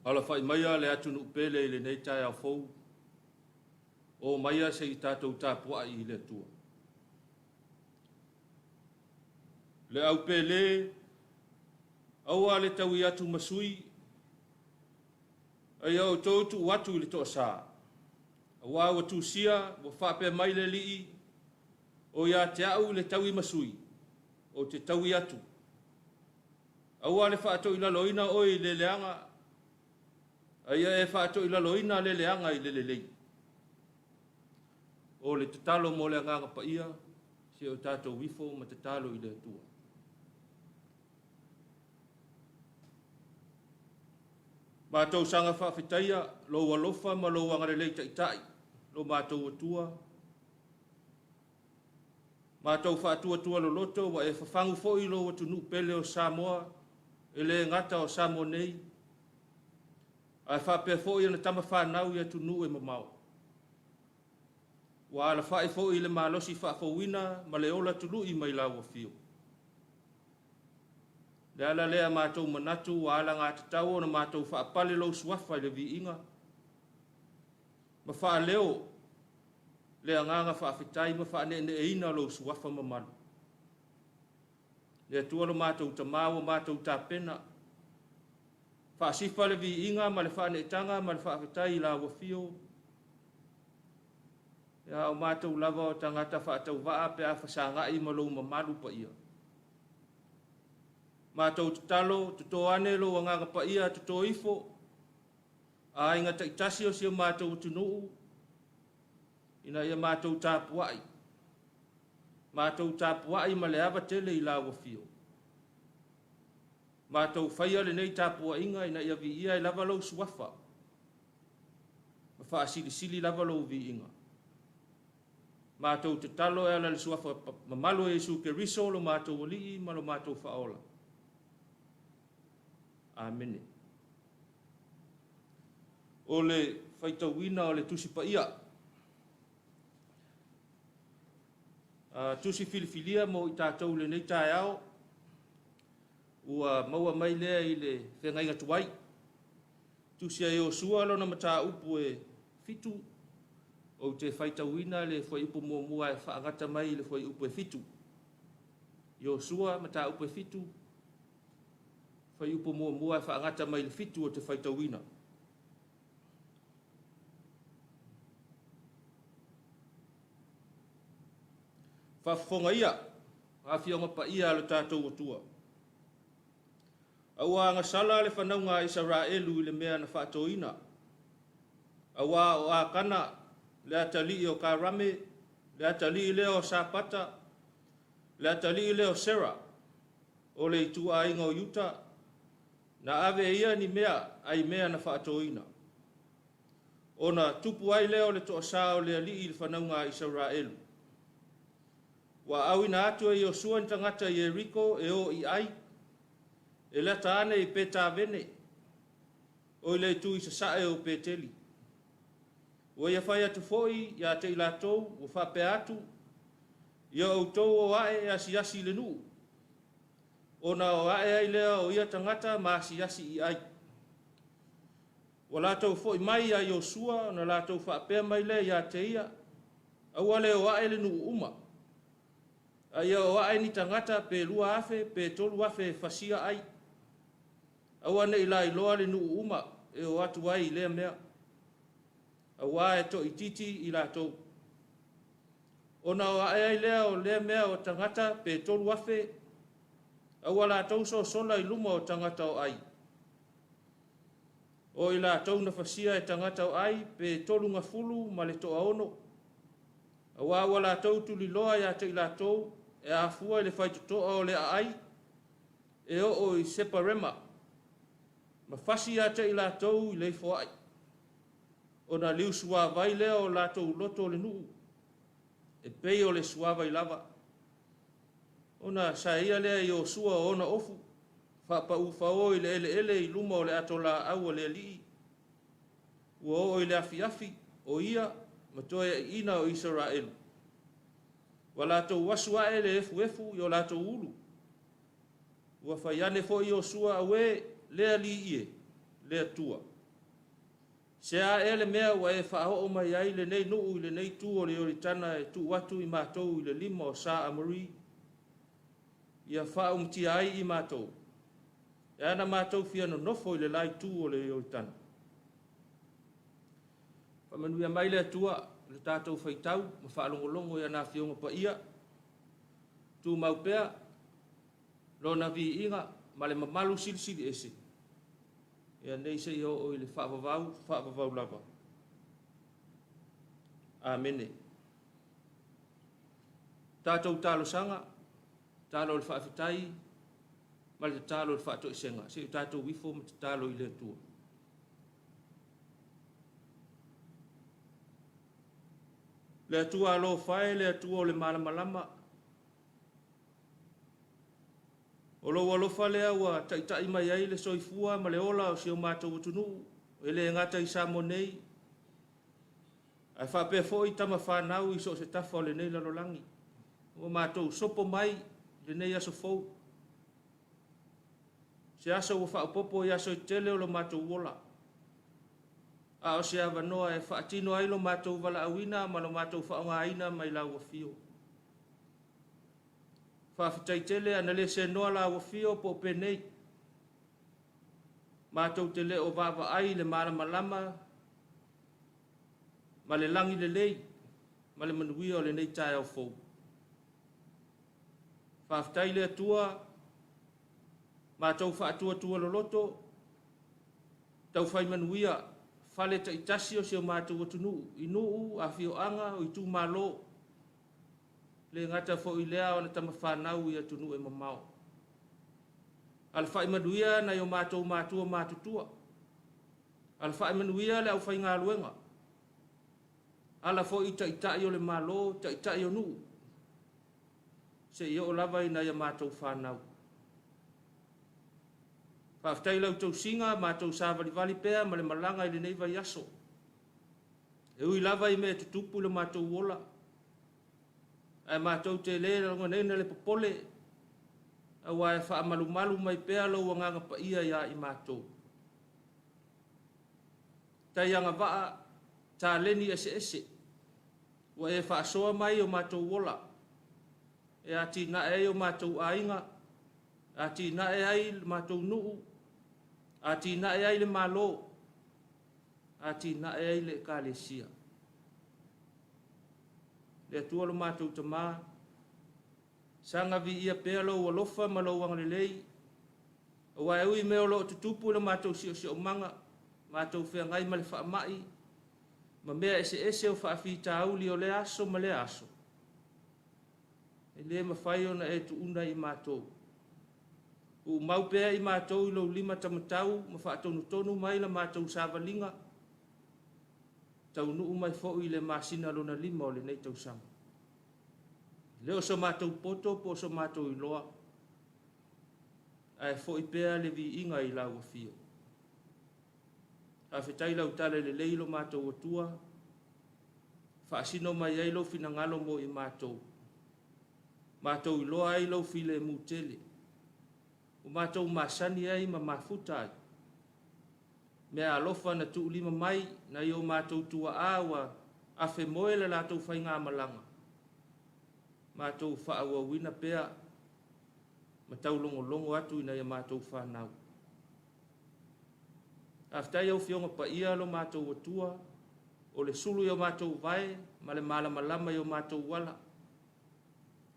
Alafai maia le atunuu pele i lenei taeao fou, o maia se i tatou tapuai i le Atua. Le au pele, aua le taui atu ma sui, a ia outou tuu atu i le toasa. Aua ua tusia, ua faapea mai le Alii, o ia te au le taui ma sui, ou te taui atu. Aua le faatoilaloina oe i le leaga, a ia e faatoilaloina le leaga i le lelei. O le tatalo mo le Agaga Paia, se o tatou ifo ma tatalo i le Atua. Matou saga faafetaia lou alofa ma lou agalelei taitai, lo matou Atua. Matou faatuatua loloto ua e fafagu foi lou atunuu pele o Samoa, e le gata o Samoa nei, ae faapea foi ona tama fanau i atunuu e mamao. Ua alafai foi i le malosi faafouina ma le ola tului mai lau afio. Le ala lea matou manatu ua alagatatau ona matou faapale lou suafa i le viiga ma faaleo le agaga faafetai ma faaneeneeina lou suafa mamalu. Le Atua lo matou Tama ua matou tapena, faasifa le viiga ma le faaneetaga ma le faafetai i lau afio. Ia o matou lava o tagata faatauvaa pe a fesagai ma lou mamalu paia. Matou tatalo, toto ane lou Agaga Paia, toto ifo a aiga taitasi o si o matou atunuu, ina ia matou tapuai, matou tapuai ma le ava tele i lau afio. Matou faia lenei tapuaiga ina ia viia ai lava lou suafa, ma faasilisili lava lou viiga. Matou tatalo e ala i le suafa mamalu o Iesu Keriso lo matou Alii ma lo matou Faaola. Amene. O le faitauina o le Tusi Paia. Tusi filifilia mo i tatou i lenei taeao, ua maua mai lea i le feagaiga tuai. Tusi a Iosua lona mataupu e 7, ou te faitauina le fuaiupu muamua e faagata mai i le fuaiupu e 7. Iosua mataupu e 7, fuaiupu muamua e faagata mai i le 7 ou te faitauina. Faafofoga ia, Afioga Paia a lo tatou Atua. A ua agasala le fanauga a Isaraelu i le mea na faatoina, aua o Akana, le atalii o Karame, le atalii lea o Sapata, le atalii lea o Sera, o le ituaiga o Iuta, na ave e ia ni mea ai mea na faatoina. Ona tupu ai lea o le toasa o le Alii i le fanauga a Isaraelu. Ua auina atu e Iosua ni tagata i Ieriko e o i Ai, e lata ane i Petavene, o i le itu i sasae o Peteli. Ua ia fai atu foi ia te i latou, ua faapea atu, Ia outou o ae e asiasi i le nuu, ona o ae ai lea o ia tagata ma asiasi i ai. Ua latou foi mai ia Iosua ona latou faapea mai lea ia te ia, Aua le o ae le nuu uma, a ia o ae ni tagata pe 2,000 pe 3,000 e fasia ai. Aua ne i lailoa le nuu uma e o atu ai i lea mea, aua e toaitiiti i latou. Ona o ae ai lea o lea mea o tagata pe 3,000, a ua latou sosola i luma o tagata o Ai. O i latou na fasia e tagata o Ai pe 36, aua ua latou tuliloa ia te i latou e afua i le faitotoa o le aai e oo i Separema, ma fasi ia te i latou i le ifoai, ona liusuavai lea o latou loto o le nuu, e pei o le suavai lava. Ona saeia lea e Iosua o ona ofu, faapau fao i le eleele i luma o le ato laau a le Alii. Ua oo i le afiafi, o ia ma toe aiina o Isaraelu. Ua latou asu ae le efuefu i o latou ulu. Ua fai ane foi Iosua, Auē, le Alii e, le Atua. Se a ea le mea ua e faaoo mai ai lenei nuu i lenei itu o le Ioritana e tuu atu i matou i le lima o Sa Amori, ia faaumatia ai i matou, e ana matou fia nonofo i le la itu o le Ioritana? Faamanuia mai le Atua i le tatou faitau ma faalogologo i ana Afioga Paia, tumau pea Lona viiga ma le mamalu silisili ese, ia nei seia oo i le faavavau, faavavau lava. Amene. Tatou talosaga, tatalo o le faafetai ma le tatalo o le faatoesega. Se i o tatou ifo ma tatalo i le Atua. Le Atua alofa e, le Atua o le malamalama, O lou alofa lea ua taitai mai ai le soifua ma le ola o si o matou atunuu, e le gata i Samoa nei, ae faapea foi tama fanau i so o se tafa o lenei lalolagi, ua matou sopo mai i lenei aso fou, se aso ua faaopoopo i aso e tele o lo matou ola, a o se avanoa e faatino ai lo matou valaauina ma lo matou faaaogaina mai lau Afio. Faafetai tele ana le seanoa lau Afio po o penei, matou te le o vaavaai i le malamalama ma le lagi lelei ma le manuia o lenei taeao fou. Faafetai le Atua, matou faatuatua loloto, taufai manuia fale taitasi o si o matou atunuu i nuu, afioaga, o itumalo, le gata foi i lea o ana tama fanau i atunuu e mamao. Alafai manuia nai o matou matua matutua. Alafai manuia le aufaigaluega. Ala foi i taitai o le Malo, taitai o nuu, se i oo lava i nai a matou fanau. Faafetai i lau tausiga, matou savalivali pea ma le malaga i lenei vaiaso. E ui lava i mea e tutupu i lo matou ola, ae matou te le lagonaina le popole, aua e faamalumalu mai pea lou Agaga Paia ia i matou. Tai agavaa taleni eseese ua e faasoa mai i o matou ola, e atinae ai o matou aiga, atinae ai le matou nuu, atinae ai le Malo, atinae ai le Ekalesia. Le Atua lo matou Tama, saga viia pea lou alofa ma lou agalelei, aua e ui i mea o lo o tutupu i lo matou siosiomaga, matou feagai ma le faamai, ma mea eseese o faafitauli o lea aso ma lea aso, e le mafai ona e tuuna i matou. Uumau pea i matou i lou lima tamatau ma faatonutonu mai la matou savaliga, taunuu mai foi i le masina lona lima o lenei tausaga. E le o so matou poto po o so matou iloa, ae foi pea le viiga i lau Afio. Faafetai lau tala lelei lo matou Atua, faasino mai ai lou finagalo mo i matou. Matou iloa ai lou filemu tele, ua matou masani ai ma mafuta ai. Mea alofa na tuulima mai nai o matou tuaa ua afemoe le latou faigamalaga, matou faaauauina pea ma taulogologo atu i nai a matou fanau. Faafetai au Afioga Paia lo matou Atua, o le sulu i o matou vae ma le malamalama i o matou ala,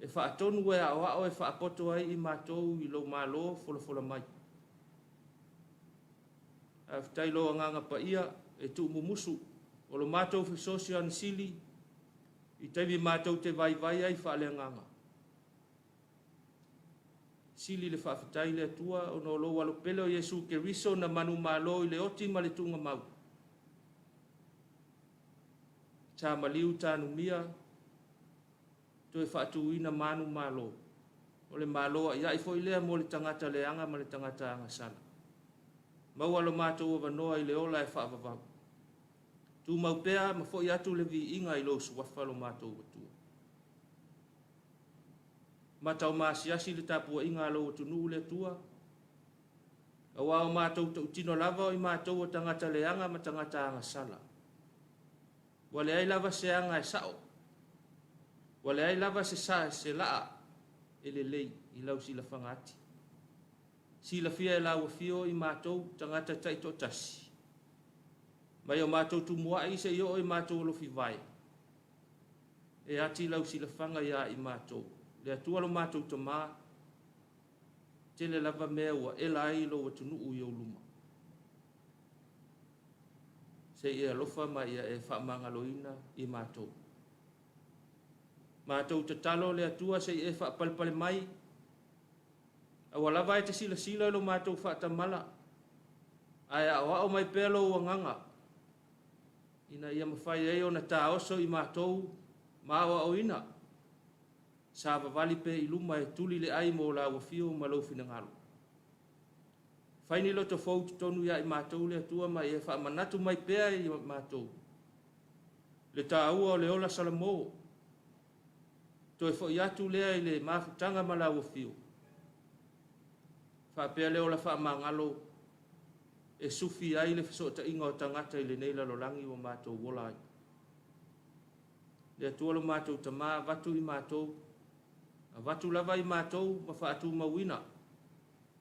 e faatonu e aoao e faapoto ai i matou i lou Malo folafola mai. Faafetai lou Agaga Paia e tuumumusu o lo matou fesoasoani sili i taimi matou te vaivai ai faaleagaga. Sili le faafetai le Atua ona o lou Alo pele o Iesu Keriso na manumalo i le oti ma le tuugamau. Sa maliu tanumia, toe faatuina manumalo. O le malo aiai foi lea mo le tagata leaga ma le tagata agasala. Maua lo matou avanoa i le ola e faavavau. Tumau pea ma foi atu le viiga i lou suafa lo matou Atua. Matau maasiasi le tapuaiga a lou atunuu le Atua. Aua o matou tautino lava o i matou o tagata leaga ma tagata agasala. Ua leai lava se aga e sa'o, ua leai lava se sa se la'a e lelei i lau silafaga ati. Silafia e lau Afio i matou tagata ta'itoatasi, mai o matou tumua'i seia oo i matou alofivae, e ati lau silafaga iā i matou. Le Atua lo matou Tamā, tele lava mea ua ela ai lou atunuu i ou luma. Se i e alofa ma ia e faamagaloina i matou. Matou tatalo le Atua se i e faapalepale mai, aua lava e te silasila i lo matou faatamala, ae aoao mai pea lou agaga, ina ia mafai ai ona taoso i matou ma aoaoina, savavali pea i luma e tuli le ai mo lau afio ma lou finagalo. Fai ni loto fou i totonu ia i matou le Atua ma ia faamanatu mai pea i matou le taua o le ola Salamo, toe foi atu lea i le mafutaga ma lau afio, faapea le ola faamagalo e sufi ai le fesootaiga o tagata i lenei lalolagi ua matou ola ai. Le Atua lo matou Tamā, avatu i matou, avatu lava i matou ma faatumauina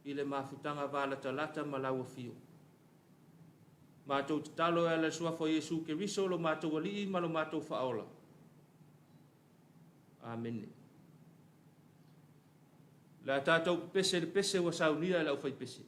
i le mafutaga valatalata ma lau afio. Matou tatalo e ala i le suafa o Iesu Keriso lo matou Alii ma lo matou Faaola. Amene. O le a tatou pepese i le pese ua saunia e le aufaipese.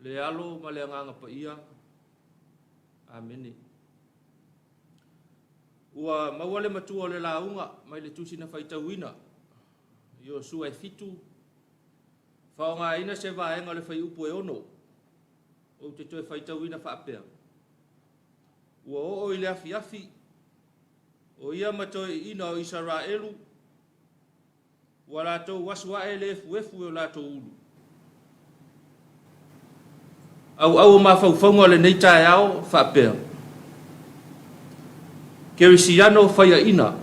Le Alo ma le Agaga Paia. Amene. Ua maua le matua o le lauga mai le tusi na faitauina, Iosua e fitu, faaaogaina se vaega o le fuaiupu e 6. Ou te toe faitauina faapea, Ua oo i le afiafi, o ia ma toeaiina o Isaraelu, ua latou asu ae le efuefu e o latou ulu. Auau o mafaufauga o lenei taeao faapea, Kerisiano faiaina,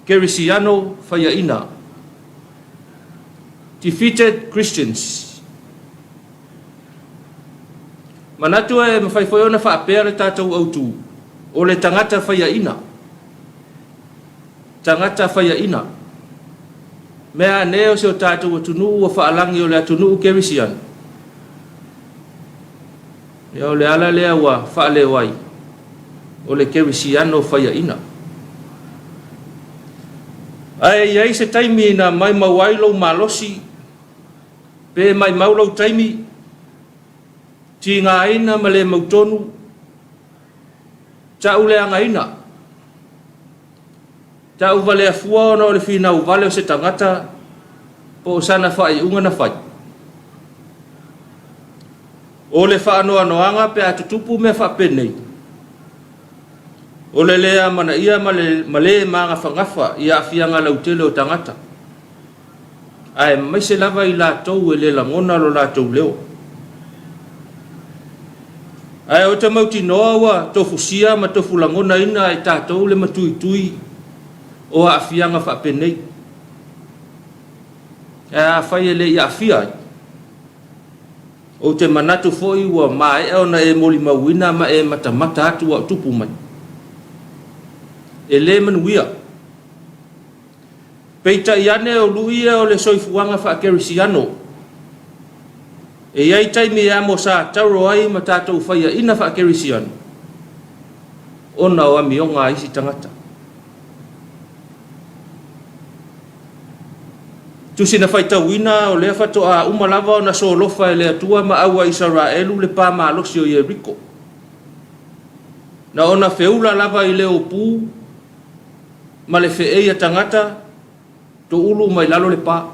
Kerisiano faiaina, Defeated Christians. Manatu e mafai foi ona faapea le tatou autu, o le tagata faiaina. Tagata faiaina. Mea ane o si o tatou atunuu ua faalagi o le atunuu kerisiano. Ia o le ala lea ua faaleo ai o le kerisiano faiaina. Ae i ai se taimi na maimau ai lou malosi pe maimau lou taimi, tigaina ma le mautonu, tauleagaina, tauvalea fua ona o le finau vale o se tagata po o sana faaiuga na fai. O le faanoanoaga pe a tutupu mea faapenei, o le le amanaia ma le magafagafa i aafiaga lautele o tagata, aemaise lava i latou e le lagona lo latou leo. Ae ou te mautinoa ua tofusia ma tofulagonaina e tatou le matuitui o aafiaga faapenei. Ae afai e le i aafia ai, ou te manatu foi ua maea ona e molimauina ma e matamata atu a o tupu mai. E le manuia. Peitai ane o lui ia o le soifuaga faakerisiano. E i ai taimi e amo sa tauro ai ma tatou faiaina faakerisiano ona o amioga a isi tagata. Tusi na faitauina o lea faatoa uma lava ona solofa e le Atua ma au a Isaraelu le pa malosi o Ieriko. Na ona feula lava i le opu ma le feei a tagata, toulu mai lalo le pa.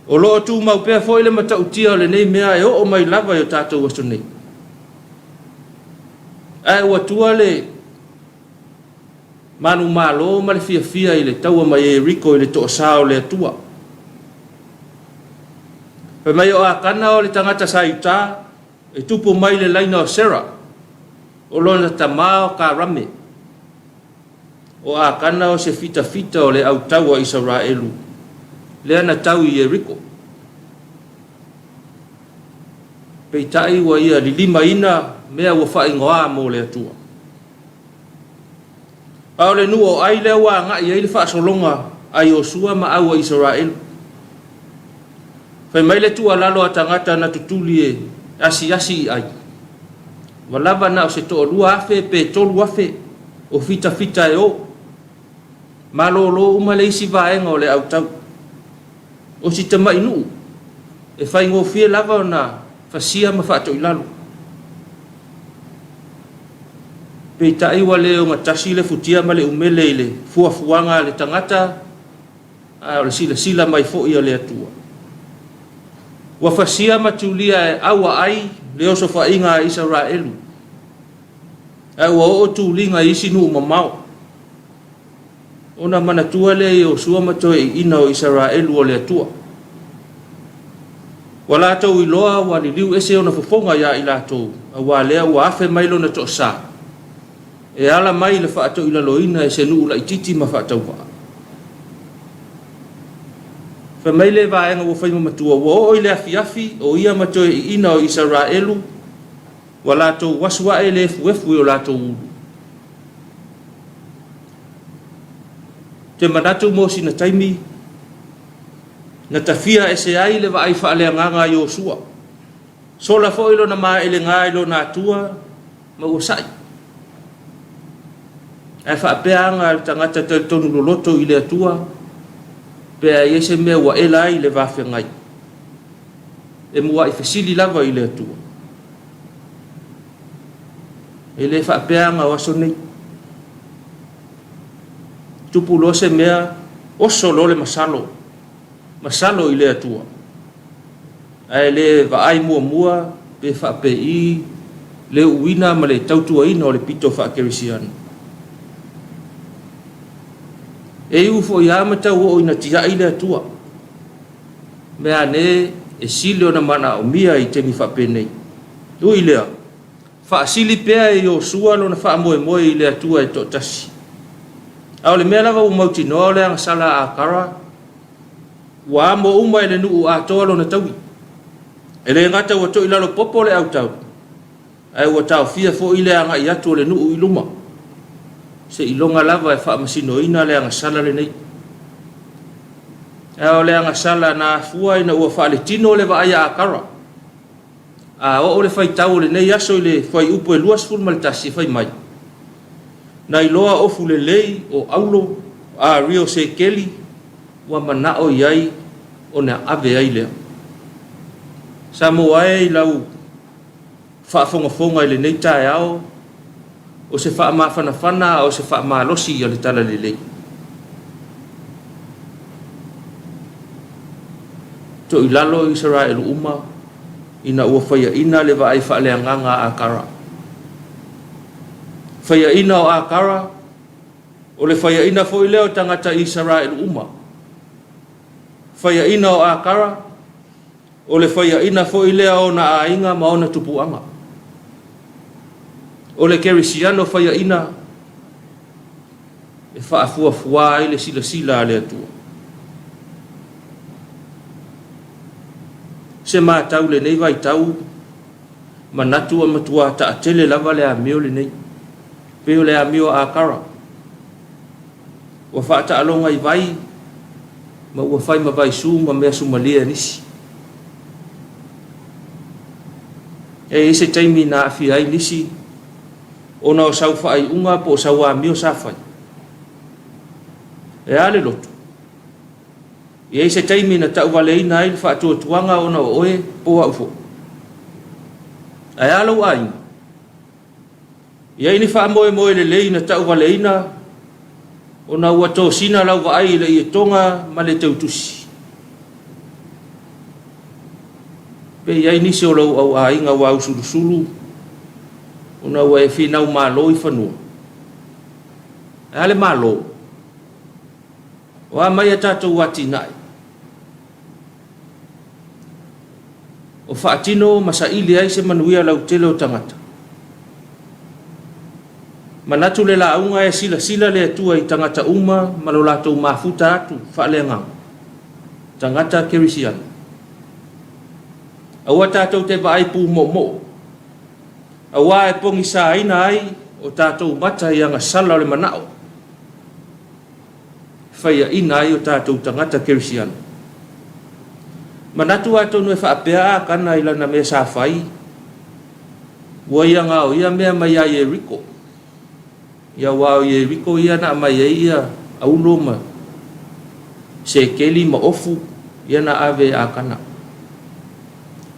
O lo o tumau pea foi le matautia o lenei mea e oo mai lava i o tatou aso nei. Ae ua tua le manumalo ma le fiafia i le taua mai Ieriko i le toasā o le Atua. Fai mai o Akana o le tagata sa Iutā, e tupu mai le laina o Sera, o lona tama o Karame. O Akana o se fitafita o le autau a Isaraelu, lea na tau i Ieriko. Peitai ua ia lilimaina mea ua faaigoa mo le Atua. A o le nuu o Ai lea ua agai ai le faasologa a Iosua ma au a Isaraelu. Fai mai le tuualalo a tagata na tutuli e asiasi i Ai, ua lava na o se 2,000 pe 3,000 o fitafita e o. Malolo uma le isi vaega o le autau. O si tamai nuu, e faigofie lava ona fasia ma faatoilalo. Peitai ua le ogatasi le futia ma le umele i le fuafuaga a le tagata, a o le silasila mai foi a le Atua. Ua fasia ma tulia e aua ai le osofaiga a Isaraelu, ae ua oo tuliga i isi nuu mamao. Ona manatua lea Iosua ma toeaiina o Isaraelu o le Atua. Ua latou iloa ua liliu ese ona fofoga iā i latou, auā lea ua afe mai lona toasā, e ala mai i le faatoilaloina e se nuu laitiiti ma faatauvaa. Fai mai le vaega ua fai ma matua, ua oo i le afiafi, o ia ma toeaiina o Isaraelu, ua latou asu ae le efuefu i o latou ulu. Ou te manatu mo sina taimi, na tafia ese ai le vaai faaleagaga a Iosua. Sola foi lona maelega i lona Atua ma ua sa'i. Ae faapea aga a le tagata talitonu loloto i le Atua pe a i ai se mea ua ela ai le va feagai. E muai fesili lava i le Atua. E le faapea aga o aso nei. Tupu loa se mea, oso loa le masalo, masalo i le Atua. Ae le vaai muamua pe faapei le uuina ma le tautuaina o le pito faakerisiano. E iu foi lava ma tau oo ina tiai le Atua. Meaane e sili ona manaomia i taimi faapenei. Ui i lea, faasili pea e Iosua lona faamoemoe i le Atua e toatasi. A o le mea lava ua mautinoa o le agasala a Akara, ua amo uma e le nuu atoa lona taui. E le gata ua toilalo popo le autau, ae ua taofia foi le agai atu o le nuu i luma, seiloga lava e faamasinoina le agasala lenei. Ae o le agasala na afua ina ua faaletino le vaai a Akara. A oo le faitau o lenei aso i le fuaiupu e 21 e fai mai, Na iloa ofu lelei o Aulo a Rio Sekeli ua manao i ai ona ave ai lea. Samoa e i lau faafogafoga i lenei taeao, o se faamafanafana a o se faamalosi a le Talalelei. Toilalo Isaraelu uma ina ua faiaina le vaai faaleagaga a Akara. Faiaina o Akara, o le faiaina foi lea o tagata Isaraelu uma. Faiaina o Akara, O le faiaina foi lea o ona aiga ma ona tupuaga. O le kerisiano faiaina e faafuafua ai le silasila a le Atua. Se matau lenei vaitau, manatu ua matua taatele lava le amio lenei, pei o le amio a Akara. Ua faataaloga i vai ma ua fai ma vaisu ma mea sumalie a nisi. E i ai se taimi na aafia ai nisi ona o sau faaiuga po o sau amio sa fai. E a le lotu? E i ai se taimi na tauvaleina ai le faatuatuaga ona o oe po o au foi. Ae a lou aiga? I ai ni faamoemoe lelei na tauvaleina ona ua tosina lau vaai i le ietoga ma le teutusi? Pe i ai nisi o lou au aiga ua ausulusulu ona ua e finau malo i fanua? Ae a le Malo? O a mai a tatou atinae? O faatino ma saili ai se manuia lautele o tagata. Manatu le lauga e silasila le Atua i tagata uma ma lo latou mafuta atu faaleagaga, tagata kerisiano. Aua tatou te vaai pūmoomoo, auā e pogisaina ai o tatou mata i agasala o le manao. Faiaina ai o tatou tagata kerisiano. Manatu atonu e faapea a Akana i lana mea sa fai, ua ia gaoia mea mai ia Ieriko. Ia aua o Ieriko ia na aumai ai ia aulo ma sekeli ma ofu ia na ave e Akana.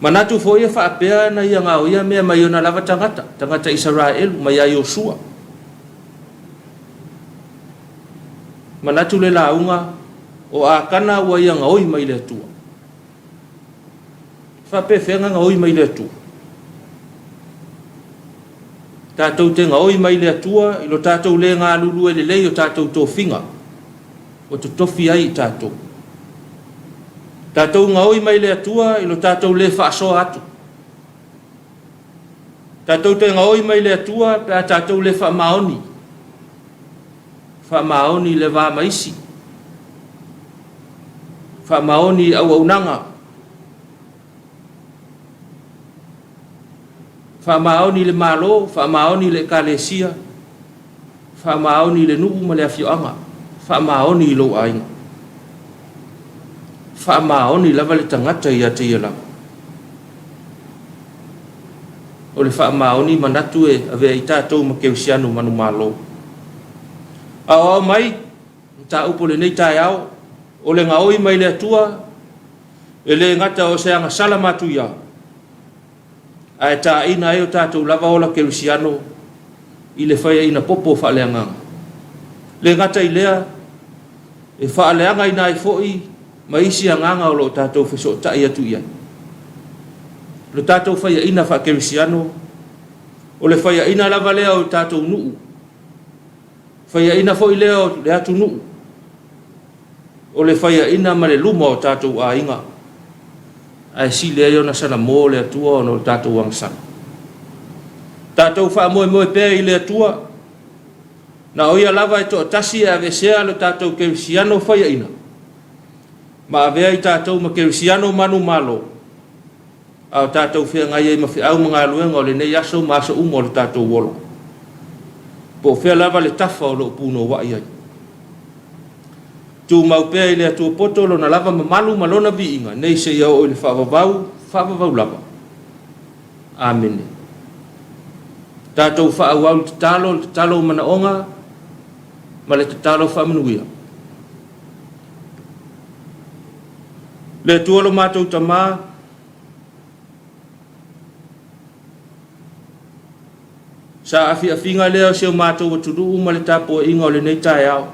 Manatu foi e faapea na ia gaoia mea mai ona lava tagata, tagata Isaraelu, mai ia Iosua. Manatu le lauga, o Akana ua ia gaoi mai le Atua. Faapefea gaoi mai le Atua? Tatou te gaoi mai le Atua i lo tatou le galulue lelei o tatou tofiga ua totofi ai i tatou. Tatou gaoi mai le Atua i lo tatou le faasoa atu. Tatou te gaoi mai le Atua pe a tatou le faamaoni. Faamaoni i le va ma isi. Faamaoni i auaunaga. Faamaoni i le Malo, faamaoni i le Ekalesia, faamaoni i le nuu ma le afioaga, faamaoni i lou aiga. Faamaoni lava le tagata ia te ia lava. O le faamaoni manatu e avea ai tatou ma kerisiano manumalo. Aoao mai, mataupu o lenei taeao, o le gaoi mai le Atua, E le gata o se agasala matuia, ae taina ai o tatou lava ola kerisiano i le faiaina popo faaleagaga. Le gata i lea, e faaleagaina ai foi ma isi agaga o lo o tatou fesootai atu i ai. O le tatou faiaina faakerisiano, o le faiaina lava lea o tatou nuu, faiaina foi lea o le atunuu, o le faiaina ma le luma o tatou aiga, ae sili ai ona salamo le Atua ona o tatou agasala. Tatou faamoemoe pea i le Atua, na o ia lava e toatasi e aveesea le tatou kerisiano faiaina, ma avea i tatou ma kerisiano manumalo, a o tatou feagai ai ma feau ma galuega o lenei aso ma aso uma o le tatou ola. Po o fea lava le tafa o lo o punouai ai. Tumau pea i le Atua poto lona lava mamalu ma lona viiga, nei seia oo i le faavavau, faavavau lava. Amene. Tatou faaauau le tatalo, le tatalo o manaoga, ma le tatalo faamanuia. Le Atua lo matou Tamā, sa afiafiga lea o si o matou atunuu ma le tapuaiga o lenei taeao.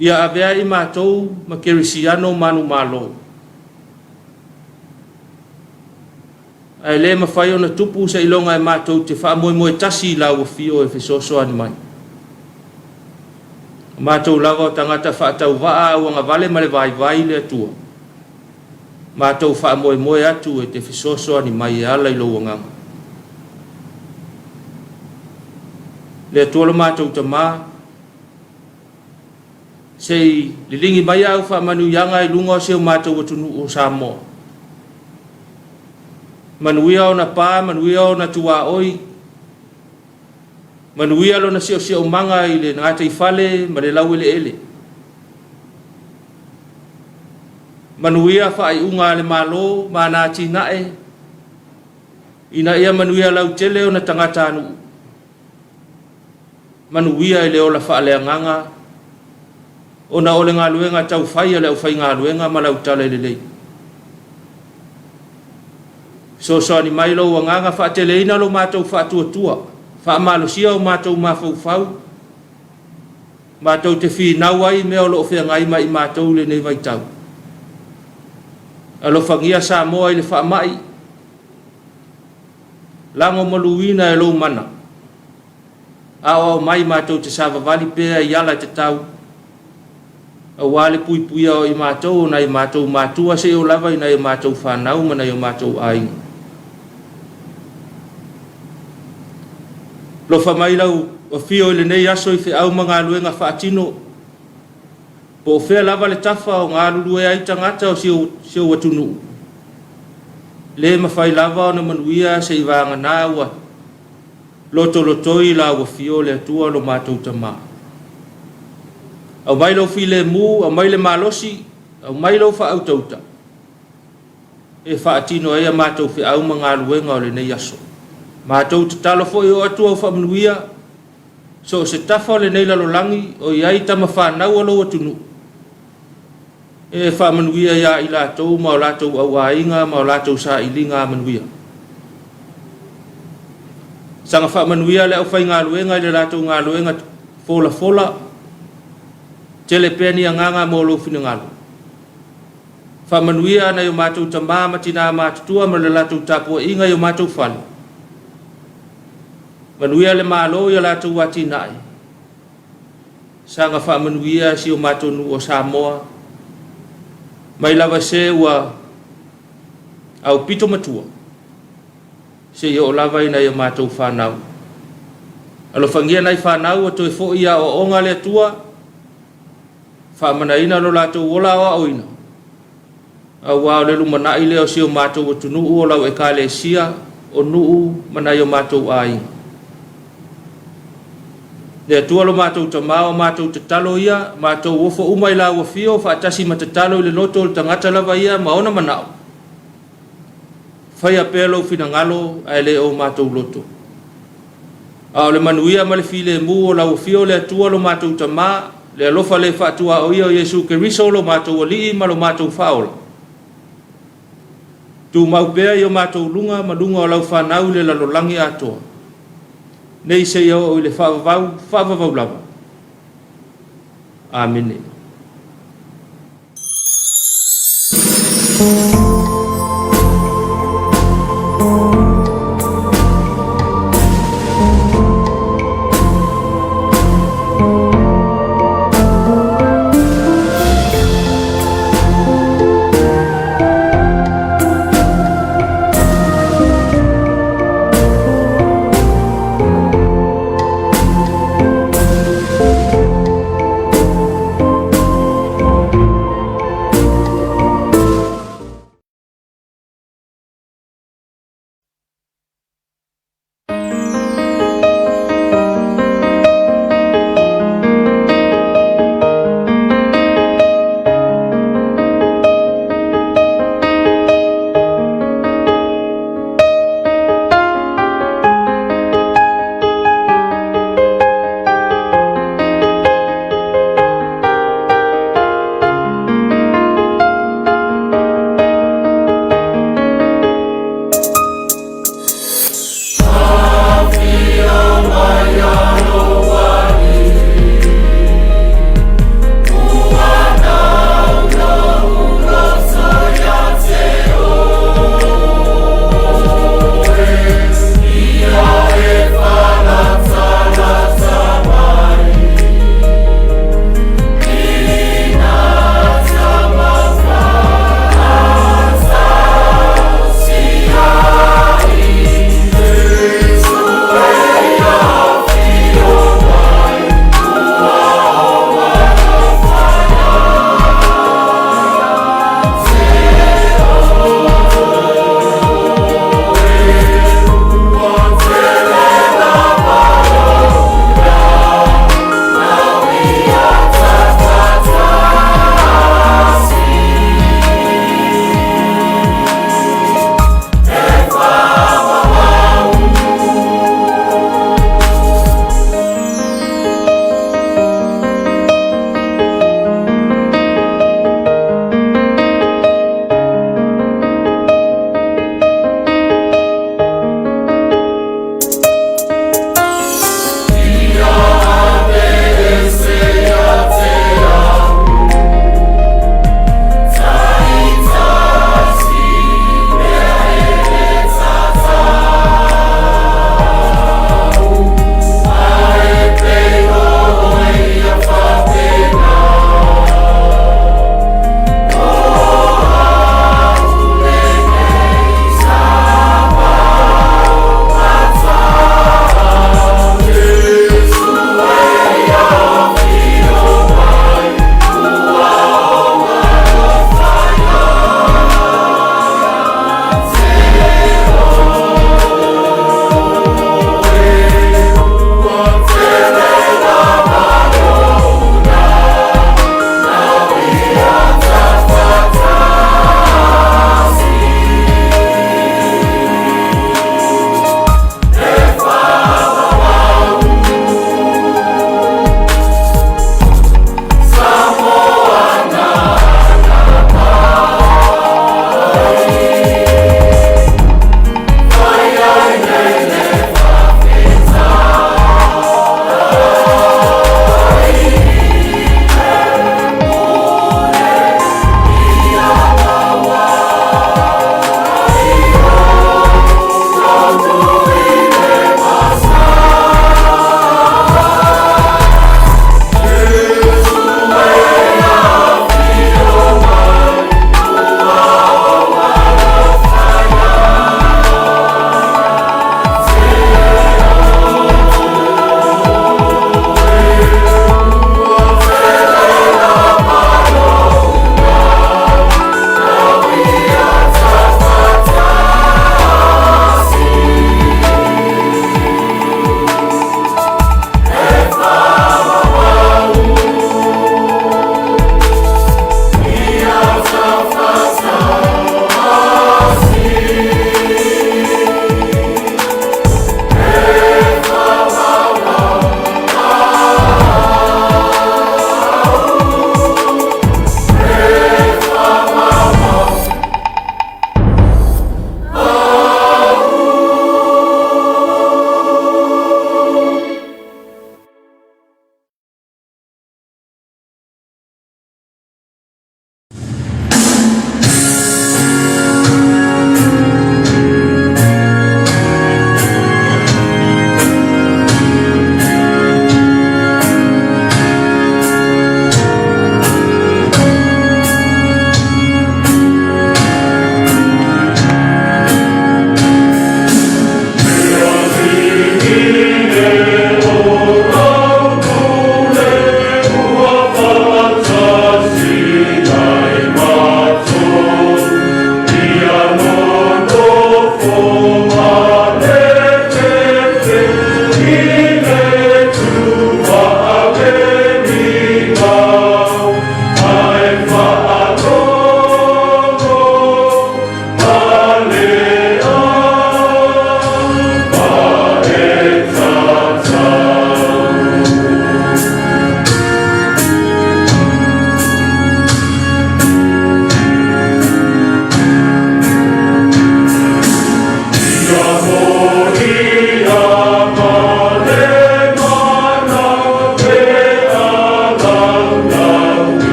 Ia avea i matou ma kerisiano manumalo. Ae le mafai ona tupu seiloga e matou te faamoemoe tasi i lau afio e fesoasoani mai. O matou lava o tagata faatauvaa auagavale ma le vaivai le Atua. Matou faamoemoe atu e te fesoasoani mai e ala i lou agaga. Le Atua lo matou Tamā, se i liligi mai au faamanuiaga i luga o si o matou atunuu o Samoa. Manuia ona pa, manuia ona tuaoi, manuia lona siosiomaga i le gataifale ma le laueleele. Manuia faaiuga a le Malo ma ana atinae, ina ia manuia lautele ona tagatanuu. Manuia i le ola faaleagaga, ona o le galuega taufai a le aufaigaluega ma lau tala lelei. Fesoasoani mai lou agaga faateleina lo matou faatuatua, faamalosia o matou mafaufau, matou te finau ai i mea o lo o feagai ma i matou i lenei vaitau. Alofagia Samoa i le faamai, lagomaluina e lou mana, aoao mai matou te savavali pea i ala tatau, aua le puipuia o i matou o nai matou matua seia oo lava i nai o matou fanau ma nai o matou aiga. Alofa mai lau afio i lenei aso i feau ma galuega faatino, po o fea lava le tafa o galulue ai tagata o si ou atunuu, le mafai lava ona manuia se i vagana ua lotolotoi lau afio le Atua lo matou Tamā. Aumai lou filemu, aumai le malosi, aumai lou faautauta, e faatino ai a matou feau ma galuega o lenei aso. Matou tatalo foi o atu au faamanuia, so o se tafa o lenei lalolagi o i ai tama fanau o lou atunuu, e faamanuia ia i latou ma o latou auaiga ma o latou sailiga manuia. Saga faamanuia le aufaigaluega i le latou galuega folafola, tele pea ni agaga mo lou finagalo. Faamanuia nai o matou tamā ma tinā matutua ma le latou tapuaiga i o matou fale. Manuia le Malo i o latou atinae. Saga faamanuia si o matou nuu o Samoa, mai lava se ua aupito matua, seia oo lava i nai o matou fanau. Alofagia nai fanau ua toe foi i aoaoga a le Atua, faamanaina lo latou ola aoaoina, aua o le lumanai lea o si o matou atunuu o lau ekalesia, o nuu ma nai o matou aiga. Le Atua lo matou Tamā, o matou tatalo ia, matou ofo uma i lau afio, faatasi ma tatalo i le loto o le tagata lava ia ma ona manao. Faia pea lou finagalo ae le o matou loto. A o le manuia ma le filemu o lau afio le Atua lo matou Tamā, Le alofa le faatuaoia o Iesu Keriso lo matou Alii ma lo matou Faaola, tumau pea i o matou luga ma luga o lau fanau i le lalolagi atoa, nei seia oo i le faavavau faavavau lava. Amene.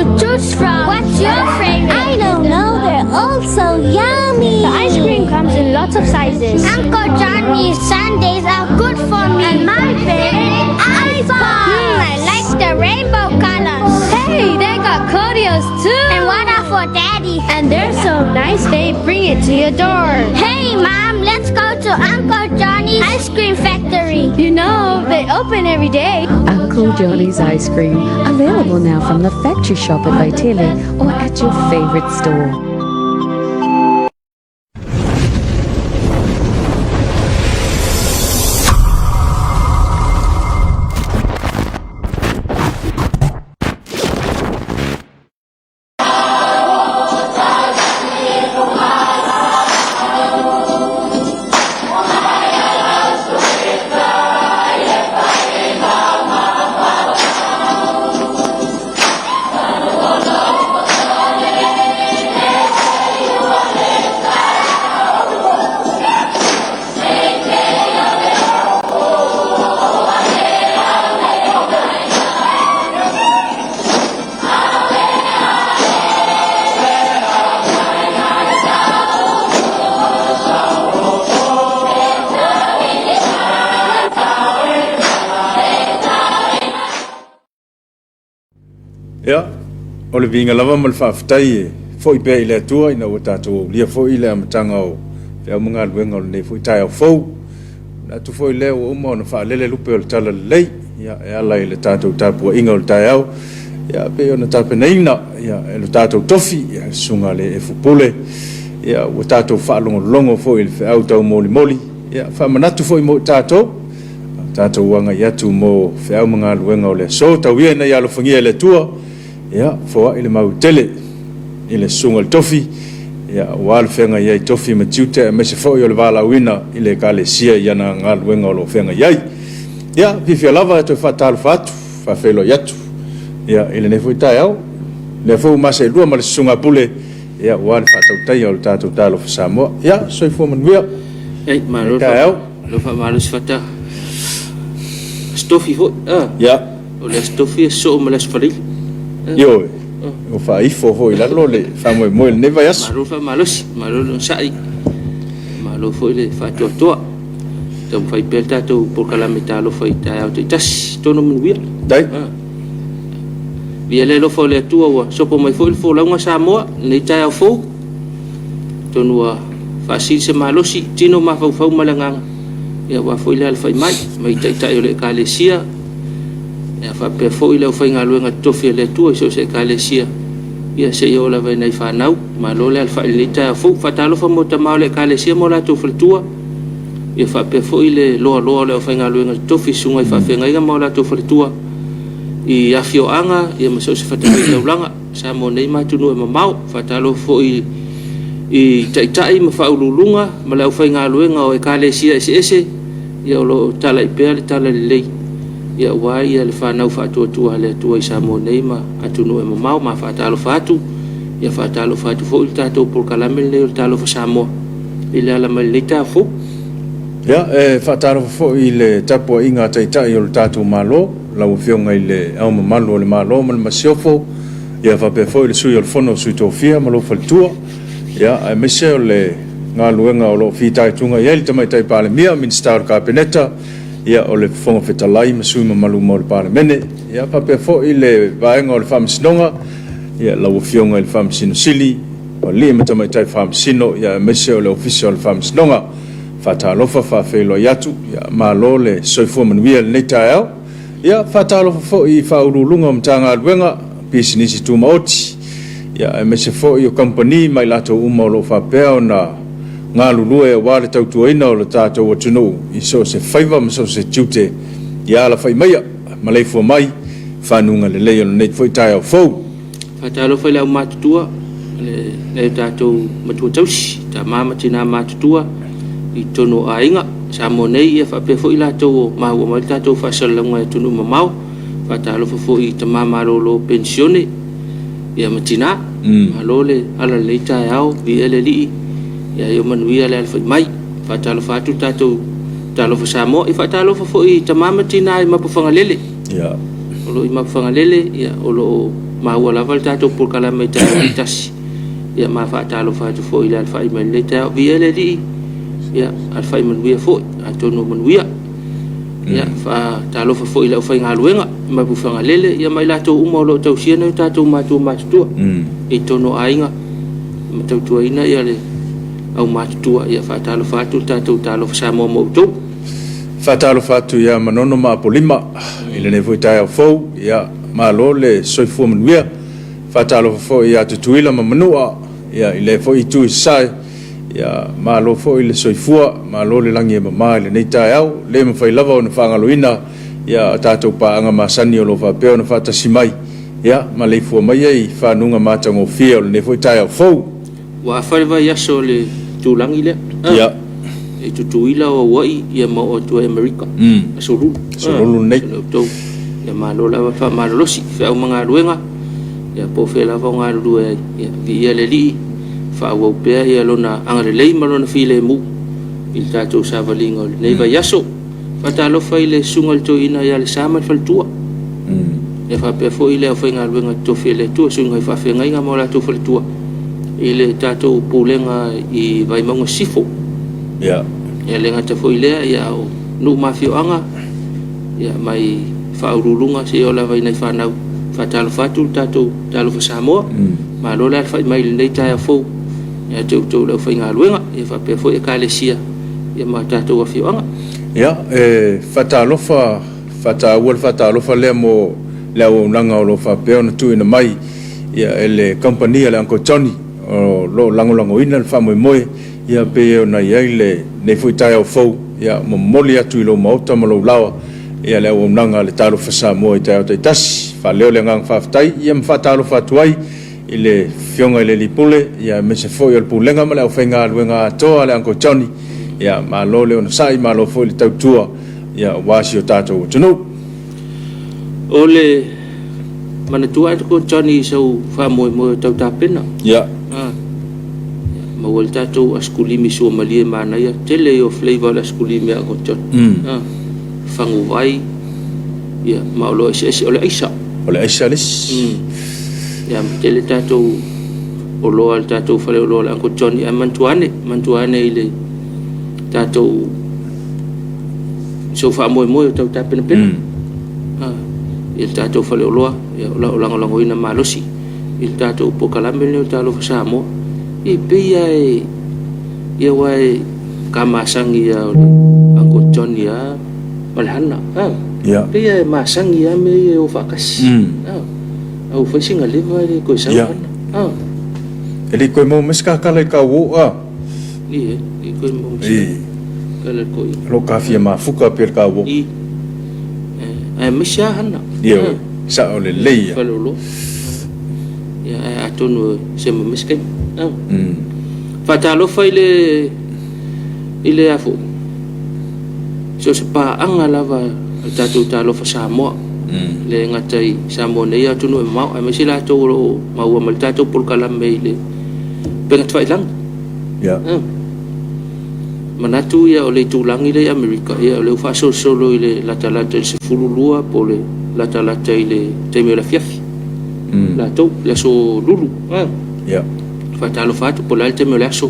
to choose from. What's your favorite? I don't know. They're all so yummy. The ice cream comes in lots of sizes. Uncle Johnny's sundaes are good for me. And my favorite, ice pop. I like the rainbow colors. Hey, they got cordials too. And one are for Daddy. And they're so nice, they bring it to your door. Hey, Mom, let's go to Uncle Johnny's ice cream factory. You know, they open every day. Uncle Johnny's Ice Cream, available now from the factory shop at Vaitele or at your favorite store. Ia, o le viiga lava ma le faafetai e foi pea i le Atua ina ua tatou aulia foi le amataga o feau ma galuega o lenei foi taeao fou. Manatu foi lea ua uma ona faalele lupe o le talalelei, ia, e ala i le tatou tapuaiga o le taeao, ia, pei ona tapenaina, ia, e lo tatou tofi, ia, le Susuga a le Efu Pule, ia, ua tatou faalogologo foi i le feau taumolimoli, ia, faamanatu foi mo i tatou, tatou agai atu mo feau ma galuega o le aso. Tau ia ina ia alofagia e le Atua, ia, foai le mau tele i le susuga i le tofi, ia, aua le feagai ai tofi ma tiute, aemaise foi o le valaauina i le Ekalesia i ana galuega o lo o feagai ai. Ia, fiafia lava e toe faatalofa atu, faafeiloai atu, ia, i lenei foi taeao, lea foi ua maseelua ma le susuga a Pule, ia, aua le faatautaia o le tatou Talofa Samoa. Ia, soifua manuia. Ei, malo Lenei taeao. le faamalosi fata. Aso Tofi foi. Ah. Ia. O le Aso Tofi e sosoo ma le Aso Faraile. Ioe. Ua faaifo foi i lalo le faamoemoe i lenei vaiaso. Malo le faamalosi, malo le onosai, malo foi le faatoatoa. Taumafai pea le tatou polokalame talofa i taeao taitasi. Tono manuia. Dai. Ah. Via le alofa o le Atua ua sopo mai foi le folauga Samoa lenei taeao fou. Atonu ua faasili se malosi, tino mafaufau ma le agaga, ia aua foi le alafai mai, mai taitai o le Ekalesia, ia faapea foi le aufaigaluega totofi a le Atua i so o se Ekalesia, ia seia oo lava i nai fanau. Malo le alafai i lenei taeao fou. Faatalofa mo tama o le Ekalesia ma o latou faletua, ia faapea foi le loaloa o le aufaigaluega totofi i susuga i faafeagaiga ma o latou faletua i afioaga ia ma so o se fatafaitaulaga. Samoa nei ma atunuu e mamao. Faatalofa foi i taitai ma faauluuluga ma le aufaigaluega o Ekalesia eseese ia o lo o talai pea le talalelei ia aua ia le fanau faatuatua a le Atua i Samoa nei ma atunuu e mamao. Ma faatalofa atu, ia faatalofa atu foi i le tatou polokalame lenei o le Talofa Samoa i le ala mai lenei taeao fou. Ia, e faatalofa foi i le tapuaiga a Taitai o le tatou Malo, lau Afioga i Le Ao Mamalu o le Malo ma le Masiofo, ia faapea foi le Sui o le Fono a Sui Tofia ma lou faletua, ia, aemaise o le galuega o lo o fitaituga i ai le Tamaitai Palemia, Minisita o le Kapeneta, ia, o le Fofoga Fetalai ma sui usufono mamalu uma o le Palemene, ia, faapea foi le Vaega o le Faamasinoga, ia, lau Afioga i le Faamasino Sili, o alii ma tamaitai Faamasino, ia, aemaise o le Ofisa o le Faamasinoga. Faatalofa, faafeiloai atu, ia, malo le soifua manuia i lenei taeao. Ia, faatalofa foi i Faauluuluga o Matagaluega, Pisinisi Tumaoti, ia, aemaise foi o kamupani ma i latou uma o lo o faapea ona galulue aua le tautuaina o le tatou atunuu i so o se faiva ma so o se tiute. Ia alafai maia, maleifua mai, fanuga lelei o lenei foi taeao fou. Faatalofa i le aumatutua, nai o tatou matua tausi, tama ma tina matutua i totonu o aiga Samoa nei, ia faapea foi latou o maua mai le tatou faasalalauga i atunuu mamao. Faatalofa foi i tama malolo penisione ia ma tina. Malo le ala lenei taeao, viia le Alii, ia ia manuia le alafai mai. Faatalofa atu le tatou Talofa Samoa. Ia faatalofa foi i tama ma tina i Mapuifagalele. Ia. O lo o i Mapuifagalele, ia, o lo o maua lava le tatou polokalame i taeao taitasi. Ia ma faatalofa atu foi i le alafai mai lenei taeao. Viia le Alii, ia alafai manuia foi, atonu o manuia. Ia faatalofa foi i le aufaigaluega i Mapuifagalele ia ma i latou uma o lo o tausia nai o tatou matua matutua i totonu o aiga ma tautuaina ia le aumatutua. Ia faatalofa atu le tatou Talofa Samoa mo outou. Faatalofa atu ia Manono ma Apolima i lenei foi taeao fou. Ia, malo le soifua manuia. Faatalofa foi ia Tutuila ma Manua, ia, i lea foi itu i Sasae. Ia, malo foi le soifua, malo le lagi e mama i lenei taeao. Le mafai lava ona faagaloina ia a tatou paaga masani o lo o faapea ona faatasi mai, ia, maleifua mai ai i fanuga matagofie o lenei foi taeao fou. Ua afa le vaiaso o le itulagi lea. Ia. I Tutuila o Aua'i ia ma oo atu ai Amerika. Aso Lulu. Aso Lulu lenei. Ia outou. Ia malo lava le faamalolosi, feau ma galuega, ia po o fea lava o galulue ai. Ia viia le Alii, faaauau pea ia Lona agalelei ma Lona filemu i le tatou savaliga o lenei vaiaso. Faatalofa i le Susuga i le Toeaina ia Lesa ma le faletua. Ia faapea foi le aufaigaluega totofi a le Atua, susuga i faafeagaiga ma o latou faletua i le tatou pulega i Vaimauga Sisifo. Ia. Ia le gata foi i lea, ia o nuu ma afioaga, ia mai faauluuluga seia oo lava i nai fanau. Faatalofa atu le tatou Talofa Samoa. Malo le alafai mai i lenei taeao fou ia te outou le aufaigaluega, ia faapea foi Ekalesia ia ma tatou afioaga. Ia, e faatalofa, faataua le faatalofa lea mo le auaunaga o lo o faapea ona tuuina mai ia, e le kamupani a le Uncle Johnny o lo o lagolagoina le faamoemoe ia, pei ona i ai lenei foi taeao fou, ia, momoli atu i lou maota ma lou laoa ia, le auaunaga a le Talofa Samoa i taeao taitasi. Faaleo le agaga faafetai ia ma faatalofa atu ai i le Afioga i le Alii Pule, ia, aemaise foi o le Pulega ma le aufaigaluega atoa a le Uncle Johnny. Ia, malo le onosai, malo foi le tautua, ia, aua si o tatou atunuu. O le manatua Uncle Johnny i sau faamoemoe o tau tapena. Ia. Ah. Maua le tatou askulimi suamalie manaia. Tele ia o flavor o le askulimi a Uncle Johnny. Ah. Faguvai, ia, ma oloa eseese. O le aisa. O le aisa le isi. Ia, ma tele tatou oloa le tatou faleoloa o le Uncle Johnny. Ae manatua ane, manatua ane i le tatou sau faamoemoe o tau tapenapena. Ah, i le tatou faleoloa, ia, o lo o lagolagoina malosi i le tatou polokalame lenei o Talofa Samoa. E pei lava e, ia aua e ka masagi lava o le Uncle Johnny lava ma le Hana. Ah, Ia. pei lava e masagi lava mea ia e o faatasi. Ah, a ua fai sina leva e le toe sau Hana. Ah. E le i toe maua mai se kakala i Kauo, ah. I, e le i toe maua mai se kakala i Kauo. O lo o kafia mafuka pea le Kauo. I, aemaise lava Hana. Ioe, sao lelei ia. Faleoloa. Ia, ae atonu e sema mai se taimi. Ah. Faatalofa i le i le a foi so o se paaga lava a le tatou Talofa Samoa. E le gata i Samoa nei atunuu e mamao, aemaise latou o lo o maua mai le tatou polokalame i le upega tafailagi. Ia. Ah. Manatu ia o le itulagi lea i Amerika, ia o lea ua faasolosolo i le latalata i le 12 po o le latalata i le taimi o le afiafi. Latou, le aso Lulu. Ah. Ia. Faatalofa atu po o le a le taimi o le aso.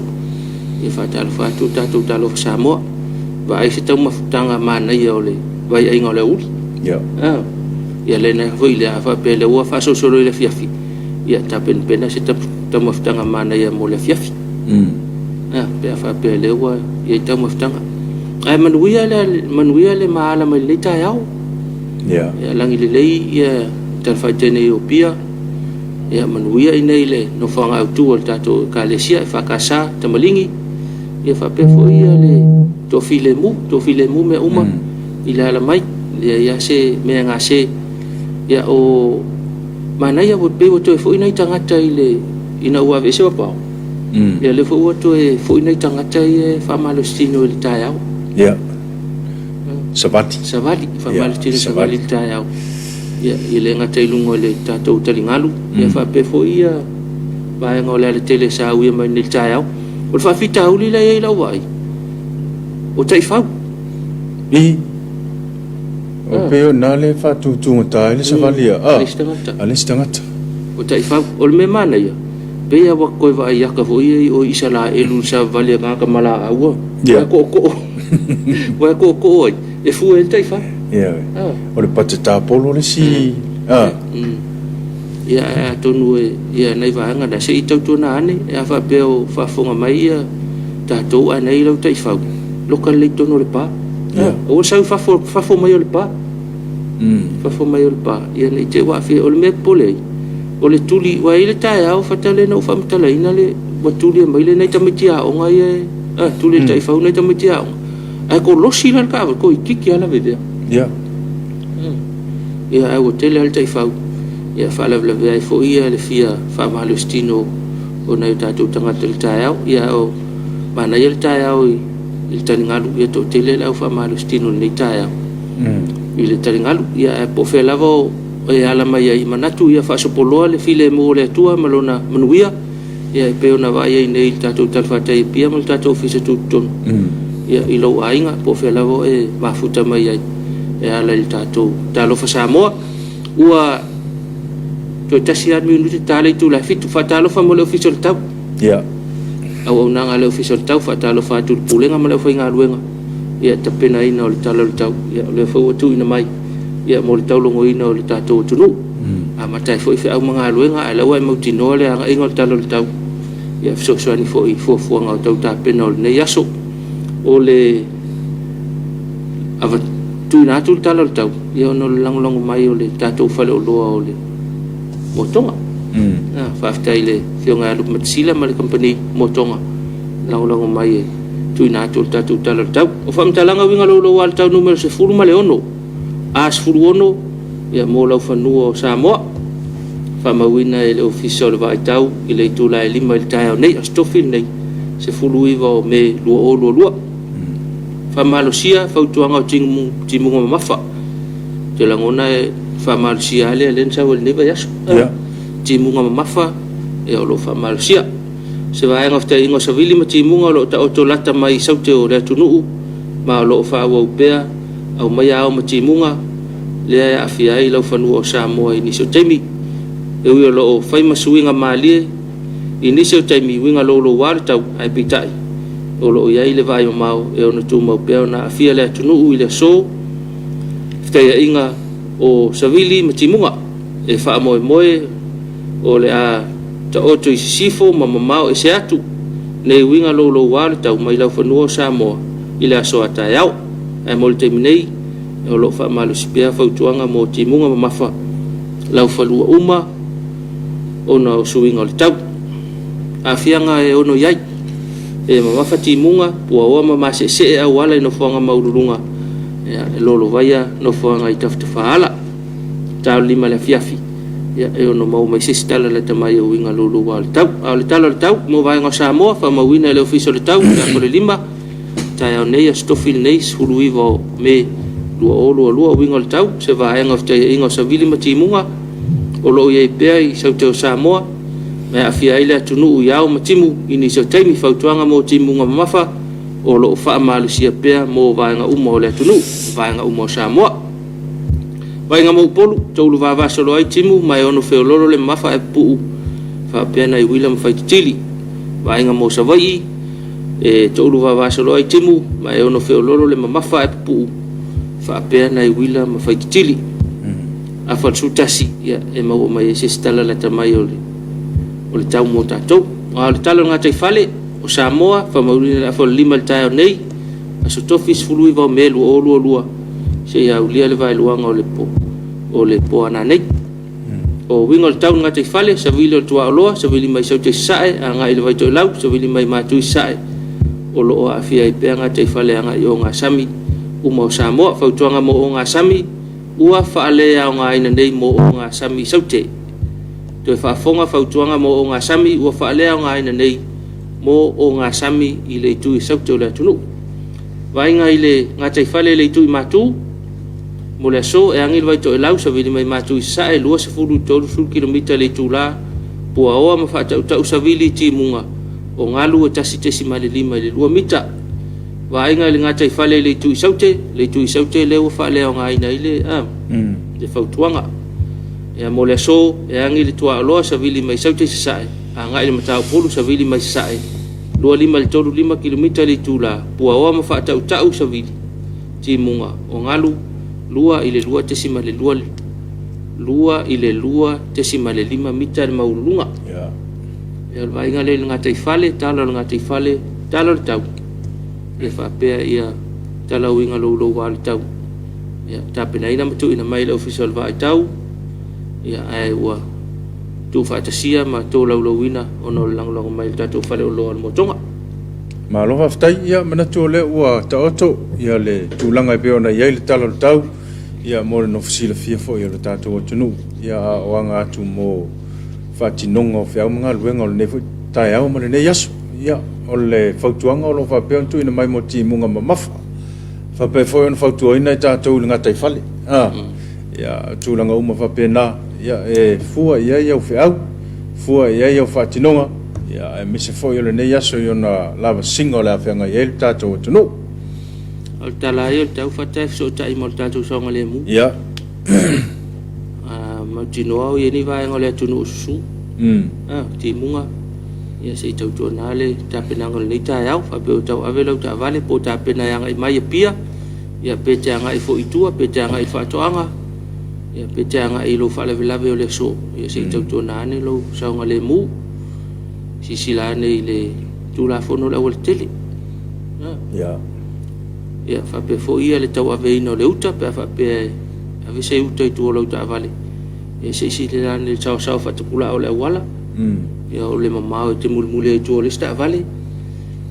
Ia faatalofa atu le tatou Talofa Samoa. Vaai se taumafataga manaia o le vaiaiga o le aoauli. Ia. Ah. Ia lena foi lea a faapea lea ua faasolosolo i le afiafi, ia tapenapena se taumafataga manaia mo le afiafi. Ah, pe a faapea lea ua i ai taumafataga. Ae manuia le manuia le maala mai lenei taeao. Ia. Ia lagi lelei ia talafatai nei o Apia. Ia manuia i nei le nofoaga autu o le tatou Ekalesia EFKS Tamaligi. Ia faapea foi ia le toafilemu, toafilemu mea uma i le ala mai. E leai lava se mea e gase. Ia o manaia ua pei ua toe foi nai tagata i le ina ua aveese Vapao. Ia lea foi ua toe foi nai tagata ia e faamalositino i le taeao. Ia. Savali. Savali, faamalositino savali i le taeao. Ia, e le gata i luga o le tatou taligalu, ia faapea foi ia vaega o le alatele sa uia mai nei i le taeao. O le faafitauli la e i ai lau vaai, o taifau. I. O pei o i ina lea e faatutugata ai le savali a. A le isi tagata. A le isi tagata. O taifau. O le mea manaia, pei lava ua toe vaai aka foi ia i o i Isaraelu i le savavali a tagata ma laau a. Ia. Ua e tootoo. Ua e tootoo ai, e fue ai le taifau. Ia. O le pate tapolo le isi. A. Ia, ae atonu e, ia, nai vaega na, se i tautuana ane, a faapea o faafofoga mai ia tatou ae nai lau taifau, loka lelei i totonu o le pa. Ia. Aua le sau i fafo, fafo mai o le pa. Fafo mai o le pa, ia ne i te i ua aafia. O le mea e popole ai, o le tuli, aua e i ai le taeao Fata lea na ou faamatalaina le, ua tuli mai le nai tamaiti aoga ia e, a, tuli e le taifau nai tamaiti aoga, ae kolosi la le taavale, toeitiiti lava lavevea. Ia. Ia, ae ua tele lava le taifau, ia faalavelavea ai foi ia le fia faamalositino o nai o tatou tagata i le taeao. Ia, ae o manaia le taeao i le taligalu, ia toatele le au faamalositino i lenei taeao i le taligalu. Ia, ae po o fea lava o e ala mai ai, manatu ia faasopoloa le filemu o le Atua ma lona manuia, ia e pei ona vaai ai nei i le tatou talafatai i Apia ma le tatou ofisa tutotonu, ia i lou aiga, po o fea lava o e mafuta mai ai e ala i le tatou Talofa Samoa. Ua toe tasi lava le minute ta le itula e 7. Faatalofa mo le Ofisa o le Tau. Ia. Auaunaga a le Ofisa o le Tau, faatalofa atu i le Pulega ma le aufaigaluega ia tapenaina o le Tala o le Tau, ia o lea foi ua tuuina mai ia mo le taulagoina o le tatou atunuu. Amata ai foi feau ma galuega, ae la ua e mautinoa le agaiga o le Tala o le Tau, ia fesoasoani foi i fuafuaga o tau tapena o lenei aso. O le tuuina atu le Tala o le Tau, ia ona o le lagolago mai o le tatou faleoloa o le Motoga. Faafetai i le Afioga ia Lupematasila ma le Kamupani Motoga, lagolago mai e tuuina atu le tatou Tala o le Tau. O faamatalaga uiga louloua a le tau numera 16, A16, ia mo laufanua o Samoa. Faamauina e le Ofisa o le Vaaitau i le itula e 5 i le taeao nei, Aso Tofi lenei, 19 o Me 2022. Faamalosia fautuaga o timuga mamafa. Ou te lagona e faamalosia lava lea lea na sau ai lenei vaiaso. Timuga mamafa, ia o lo o faamalosia. Se vaega o fetaiaiga o savili ma timuga o lo o taoto lata mai i saute o le atunuu ma o lo o faaauau pea aumaia ao ma timuga lea e aafia ai laufanua o Samoa i nisi o taimi. E ui o lo o fai ma suiga malie i nisi o taimi uiga louloua o le tau, ae peitai, o lo o i ai le vaai mamao e ono tumau pea ona aafia le atunuu i le aso fetaiaiga o savili ma timuga. E faamoemoe o le a taoto i sisifo ma mamao ese atu nei uiga louloua o le tau mai laufanua o Samoa i le aso a taeao. Ae mo le taimi nei, o lo o faamalosi pea fautuaga mo timuga mamafa laufanua uma ona o suiga o le tau. Aafiaga e ono i ai, e mamafa timuga, puaoa ma maseesee auala i nofoaga maualuluga, e lolovaia nofoaga i tafatafaala. Taulima i le afiafi, ia, e ono maua mai se isi tala lata mai o uiga louloua o le tau. A o le tala o le tau mo vaega o Samoa, faamauina e le Ofisa o le Tau i le aso le 5, taeao nei, aso Tofi lenei, 19 o Me 2022, uiga o le tau, se vaega o fetaiaiga o savili ma timuga o lo o i ai pea i saute o Samoa, ma e aafia ai le atunuu i ao ma timu i nisi o taimi. Fautuaga mo timuga mamafa o lo o faamalosia pea mo vaega uma o le atunuu, vaega uma o Samoa. Vaaiga mo Upolu, toulu vavasolo ai timu ma e ono feololo le mamafa ae pupuu faapea nai uila ma faititili. Vaaiga mo Savaii, e toulu vavasolo ai timu ma e ono feololo le mamafa ae pupuu faapea nai uila ma faititili. Afa le 11, ia, e maua mai ai se isi tala lata mai o le, o le tau mo tatou. A o le tala o le gataifale o Samoa, faamauina le afa o le 5 i le taeao nei, Aso Tofi 19 o Me 2022, seia aulia le vaeluaga o le po, o le po a nanei. O uiga o le tau i le gataifale, savili o le tuaoloa, savili mai Saute i Sasae, agai i le Vaitoelau, savili mai Matu i Sasae, o lo o aafia ai pea gataifale agai i ogasami uma o Samoa. Fautuaga mo ogasami, ua faaleaogaina nei mo ogasami i Saute. Toe faafofoga fautuaga mo ogasami ua faaleaogaina nei mo ogasami i le itu i Saute o le atunuu. Vaaiga i le gataifale i le itu i Matu, mo le aso e agi le Vaitoelau, savili mai Matu i Sasae, 20 i 30 kilomita le itula, puaoa ma faatautau savili i timuga o galu e 1.5 i le 2 mita. Vaaiga i le gataifale i le itu i Saute, le itu i Saute lea ua faaleaogaina ai le, le fautuaga. Ia, mo le aso, e agi le tuaoloa savili mai Saute i Sasae, agai i le Mataupolu savili mai Sasae, 25 i le 35 kilomita le itula, puaoa ma faatautau savili, timuga, o galu, 2 i le 2.2 2 i le 2.5 mita le maualuluga. Ia. Ia, o le vaaiga lea i le gataifale, tala o le gataifale, tala o le tau, ia faapea ia tala uiga louloua o le tau. Ia, tapenaina ma tuuina mai e le Ofisa o le Vaaitau, ia, ae ua tuufaatasia ma tolaulauina ona o le lagolago mai i le tatou faleoloa o le Motoga. Malo faafetai. Ia, manatu o lea ua taoto ia le tulaga e pei ona i ai le Tala o le Tau, ia mo le nofo silafia foi o le tatou atunuu, ia a o aga atu mo faatinoga o feau ma galuega o lenei foi taeao ma lenei aso. Ia, o le fautuaga o lo o faapea ona tuuina mai mo timuga mamafa. Faapea foi ona fautuaina i tatou i le gataifale. A, ia, tulaga uma faapena, ia, e fua i ai au feau, fua i ai au faatinoga, ia, aemaise foi o lenei aso i ona lavasiga o le a feagai ai le tatou atunuu. O le tala ai o le tau faatae fesootai ma le tatou saogalemu. Ia. A, mautinoa o i ai ni vaega o le atunuu o susu. A, timuga, ia se i tautuana le tapenaga o lenei taeao, faapea ua tau ave lau taavale po o tapena e agai mai Apia, ia pe te agai foi i tua, pe te agai i faatoaga, ia pe te agai i lou faalavelave o le aso, ia se i tautuana ane lou saogalemu. Silasila ane i le Tulafono o le Aualatele. A. Ia. Ia faapea foi ia le tauaveina o le uta pe a faapea e ave se uta i tua o lau taavale, ia se i silasila ane i le saoasao faatapulaa o le auala. Ia o le mamao e te mulimuli ai i tua o le isi taavale.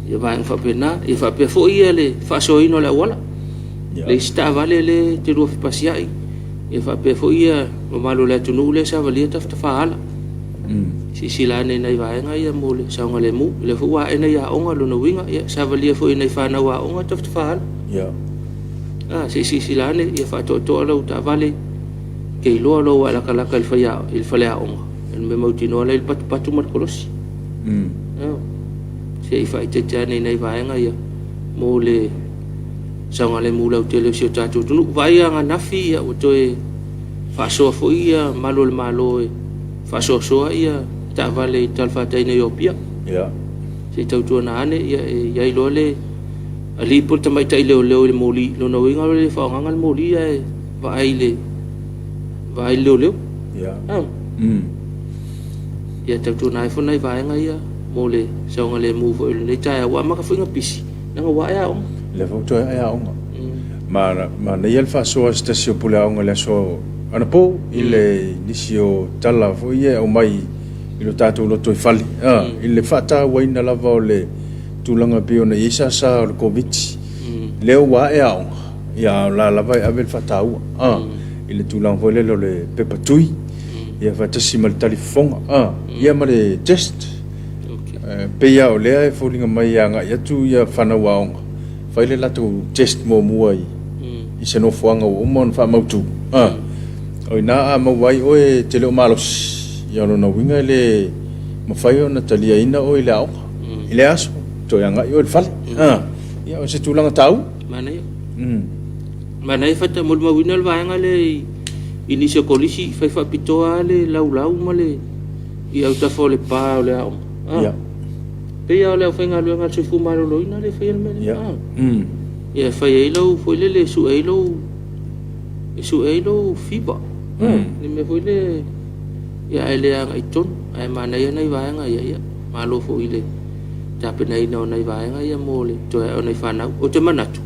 Ia vaega faapena. Ia faapea foi ia le faasoaina o le auala. Ia. Le isi taavale lea e te lua fepasiai. Ia faapea foi ia mamalu o le atunuu lea e savalia tafatafaala. Silasila ane i nai vaega ia mo le saogalemu. O lea foi ua ae nai aoga, lona uiga, ia savalia foi e nai fanau aoga tafatafaala. Ia. A, se i silasila ane, ia faatoatoa lau taavale, ke iloa lou ae latalata i le fai i le faleaoga, o le mea mautinoa la i le patupatu ma le kolosi. Se i faaeteete ane i nai vaega ia mo le saogalemu lautele o si o tatou atunuu. Vaai ananafi, ia ua toe faasoa foi ia malu o le Malo e faasoasoa ia taavale i talafatai nei o Apia. Ia. Se i tautuana ane, ia e i ai loa le alii po o le tamaitai leoleo i le moli. Lona uiga o le faaaogaga le moli ae vaai i le vaai i le leoleo. Ia. Ah. Ia tautuana ai foi nai vaega ia mo le saogalemu foi o lenei taeao. Ua amata foi ona pisi, leaga ua ae aoga. Lea foi ua toe ae aoga. Ma manaia le faasoa a se tasi o pule aoga i le aso anapo i le nisi o tala foi ia e aumai i lo tatou lotoifale, i le faatauaina lava o le tulaga e pei ona i ai sasa o le Koviti. Lea ua ae aoga, ia a o la lava e ave le faataua, i le tulaga foi lele o le pepa tui, ia faatasi ma le talifofoga, ia ma le test. E pei lava o lea e foliga mai e agai atu ia fanau aoga, fai le latou test muamua i i se nofoaga ua uma ona faamautu. O i ina a maua ai oe e te le o malosi, ia o lona uiga e le mafai ona taliaina oe i le aoga i lea aso, toe agai oe i le fale. Ia o se tulaga taua. Manaia. Manaia fata molimauina le vaega lea i i nisi o kolisi fai faapitoa lava le laulau ma le i autafa o le pa o le aoga. Ia. Pei lava o le aufaigaluega a le Soifua Maloloina lea e faia le mea lea. Ia. Ia e fai ai lau foi lele e sue ai lou e sue ai lou fever. Le mea foi lea ia ae le agai tonu ae manaia nai vaega ia ia malo foi i le tapenaina o nai vaega ia mo le toe ae o nai fanau. Ou te manatu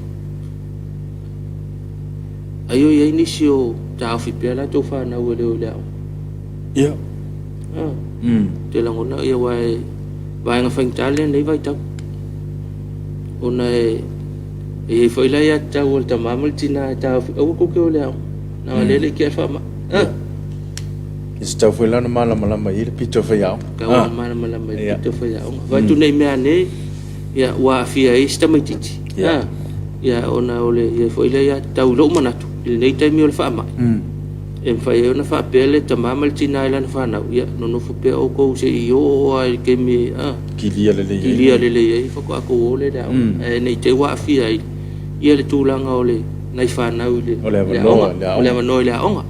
ai o i ai nisi o taofi pea latou fanau e le o i le aoga. Ia. Te lagona ia aua e vaega faigata lenei vaitau. Ona e e i ai foi la aiatatau a le tama ma le tina e taofi aua tou te o i le aoga. Leaga o lea e le i tea le faamai. E tatau foi la ona malamalama i ai le pito faiaoga. Tatau ona malamalama i le pito faiaoga. Vaai atu nei mea ane, ia, ua aafia ai si tamaitiiti. Ia, ona o le i ai foi lea aiatatau i lou manatu i lenei taimi o le faamai. E mafai ai ona faapea le tama ma le tina i lana fanau, ia, nonofo pea outou se i oo lava i le taimi e kilia lelei ai, kilia lelei ai faatoa tou o lea i le aoga. Ae ne i te i ua aafia ai ia le tulaga o le nai fanau i le aoga, o le avanoa i le aoga.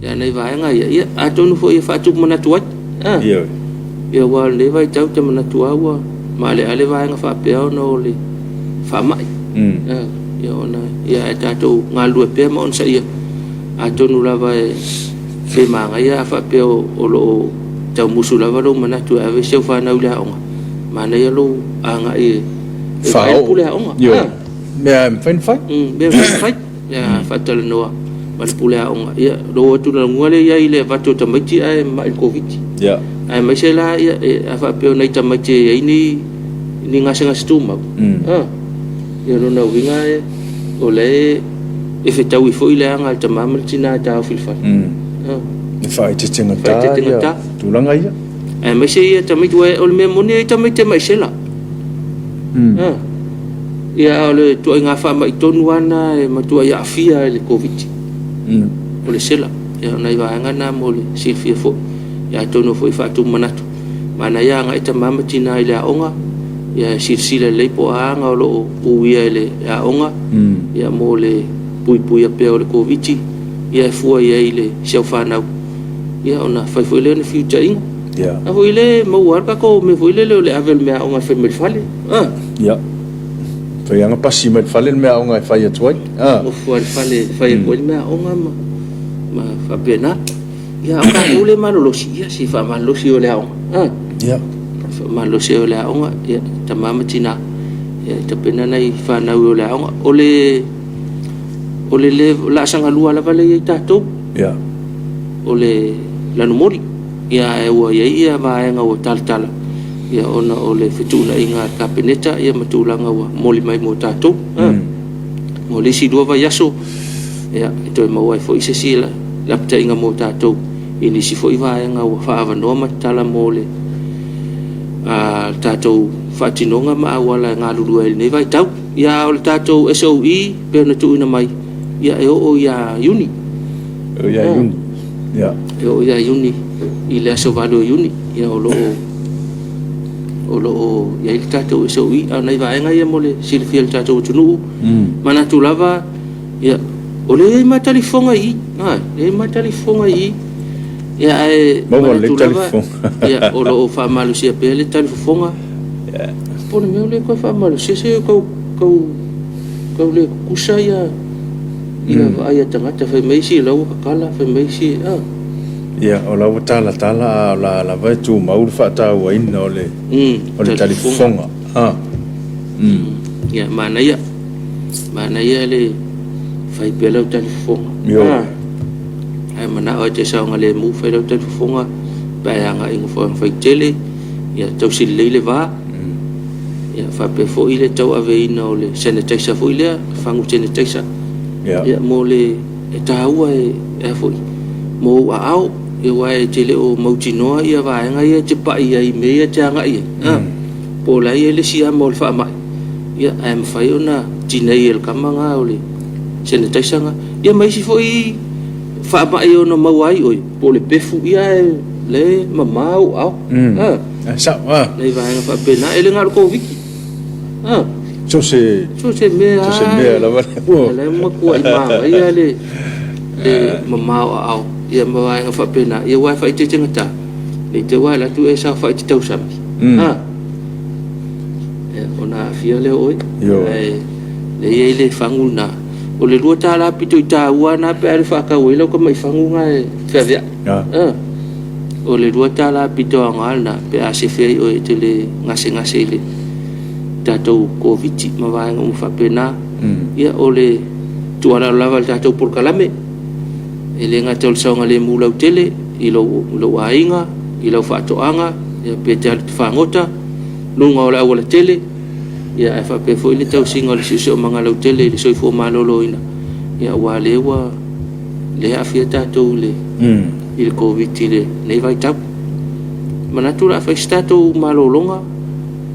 Ia nai vaega ia, ia atonu foi e faatupu manatu ai. Ah. Ioe. Ia aua o lenei vaitau ou te manatu lava ua maaleale vaega faapea ona o le faamai. Ah, ia ona ia ae tatou galulue pea ma onosaia. Atonu lava e pe manaia a faapea o, o lo o taumusu lava lou manatu e ave si au fanau i le aoga, manaia lou agai e, e vaai le Faaoo. pule aoga. Ioe. Ah. Mea e mafai ona fai. Mea mafai ona fai. Ia faatalanoa ma le pule aoga. Ia lou atugaluga lea i ai i le avatu o tamaiti ae mamai i le Koviti. Ia. Aemaise la ia a faapea o nai tamaiti e i ai ni ni gasegase tumau. A. Ia lona uiga e o la e e fetaui foi le aga a le tama ma le tina e taofi i le fale. A. E faaeteetegata ia tulaga ia. Aemaise ia tamaiti aua o le mea moni e i ai tamaiti e mai sela. A. Ia a o le ituaiga faamai tonu lava lena e matuai aafia ai le Koviti. O le sela. Ia o nai vaega na mo le silafia foi. Ia atonu foi e faatupu manatu. Manaia agai tama ma tina i le aoga, ia e silasila lelei po o a aga o lo o uia e le aoga, ia mo le puipuia pea o le Koviti, ia e fua i ai i le si au fanau. Ia ona fai foi lea o ni feutaiga. Ia. A foi lea e maua lava le tatou mea foi lele o le ave o le meaaoga e fai mai le fale. A. Ia. Fai lava pasi mai le fale le meaaoga e fai atu ai. A. Nofo lava i le fale e fai atu ai le meaaoga ma, ma faapena. Ia, a o tatou lea e malolosi, ia se faamalolosi o le aoga. A. Ia. Faamalolosi o le aoga, ia, tama ma tina, ia, e tapena nai fanau o le aoga. O le, o le le laasaga lua lava lea e i ai tatou. Ia. O le lanumoli. Ia ae ua i ai ia vaega ua talatala ia ona o le fetuunaiga a le Kapeneta ia ma tulaga ua momoli mai mo tatou. Mo le isi 2 vaiaso ia e toe maua ai foi se isi lapataiga mo tatou i nisi foi vaega ua faaavanoa ma tatala mo le tatou faatinoga ma auala e galulue ai i lenei vaitau. Ia a o le tatou SOE pei ona tuuina mai ia e oo ia Iuni. E oo ia Iuni. Ia. E oo ia Iuni i le aso 8 o Iuni ia o lo o o lo o i ai le tatou SOE. A o nai vaega ia mo le silafia e le tatou atunuu, manatu lava ia o lea e i ai ma talifofoga i i, a, e i ai ma talifofoga i i. Ia ae Maua lelei manatu lava talifofoga. ia o lo o faamalosia pea le talifofoga. Po o le mea o lea e toe faamalosia se tau tau tau le tutusa ia Ia vaai a tagata, fai mai isi o la ua tatala, fai mai isi, a. Ia, o la ua talatala a o la lava e tumau le faatauaina o le, o le talifofoga. A. Ia, manaia, manaia le fai pea lau talifofoga. Ioe. Ae manao e te saogalemu fai lau talifofoga pe a e agai i nofoaga faitele, ia tausi lelei le va. Ia faapea foi le tauaveina o le sanitizer foi lea, fagu sanitizer. Ia mo le e taua e a foi mo ou aao, ia aua e te le o mautinoa ia vaega ia e te pai ai i mea ia e te agai i ai. Po o la e i ai le isi ama o le faamai, ia ae mafai ona tinei e le kama na o le sanitizer na. Ia ma isi foi faamai e ono maua ai oe, po o le pefu, ia ae la e mama ou aao. E sao, a. Nai vaega faapena, e le na o le Koviti. A. So se... So se mea So se mea lava lea ua... Lea matuai manaia le, le mama o aao, ia ma vaega faapena. Ia aua e faaeteetegata, ne i te i ua alu atu e saofai i te tausami. A. Ia, ona aafia lea o oe. Ioe. Ae lea e i ai le fagu lena. O le $2 pito i taua lena pe a alu e faatau ai lau tamai fagu lena e feaveai. A. O le $2 pito aoga lena pe a sefe ai oe e te le gasegase i le tatou Koviti ma vaega uma faapena. Ia, o le tuualalo lava i le tatou polokalame, e le gata o le saogalemu lautele i lou, lou aiga, i lau faatoaga, ia, pe te alu i te fagota, luga o le aualatele, ia, ae faapea foi le tausiga o le siosiomaga lautele i le soifua maloloina, ia, aua o lea ua lea e aafia tatou i le i le Koviti i lenei vaitau. Manatu o le a fai se tatou malologa,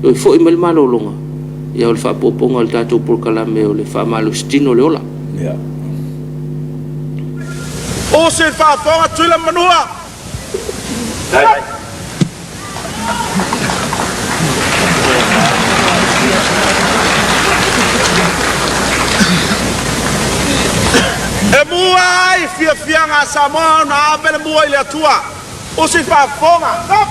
toe foi mai le malologa, ia o le faaopoopoga o le tatou polokalame o le faamalositino o le ola. Yeah. Usi le faafofoga Tuila Manua. E mua ai fiafiaga. a Samoa ona ave le mua i le Atua. Usi faafofoga. Stop!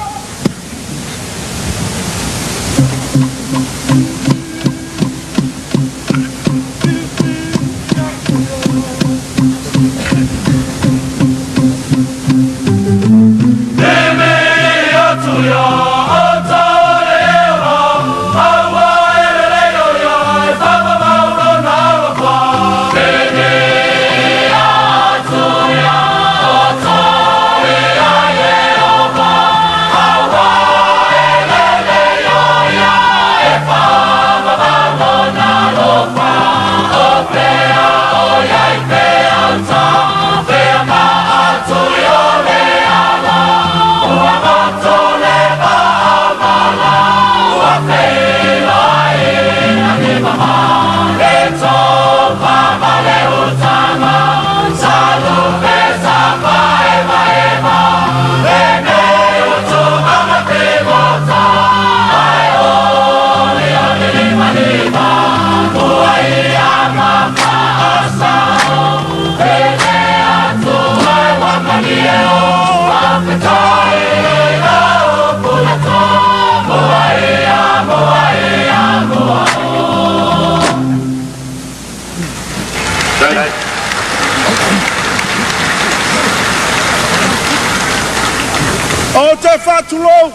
Ou te faatulou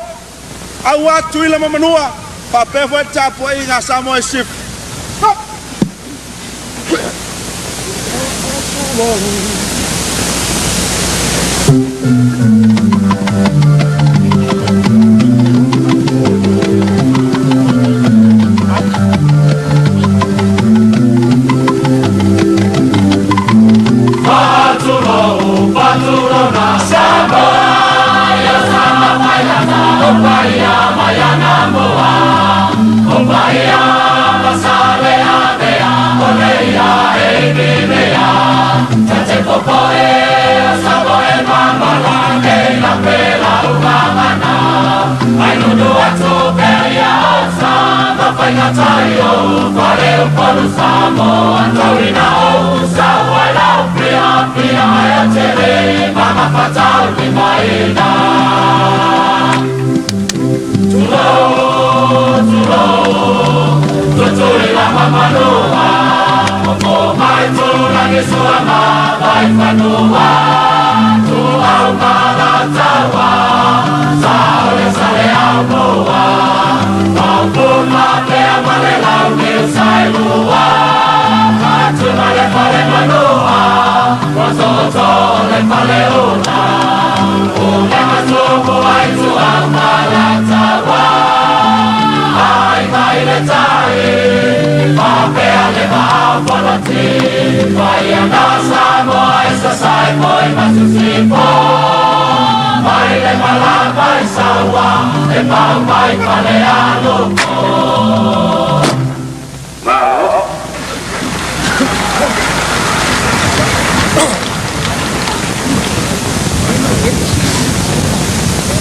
aua Tutuila ma Manua, faapea foi le tapuaiga a Samoa i Sisifo. Stop!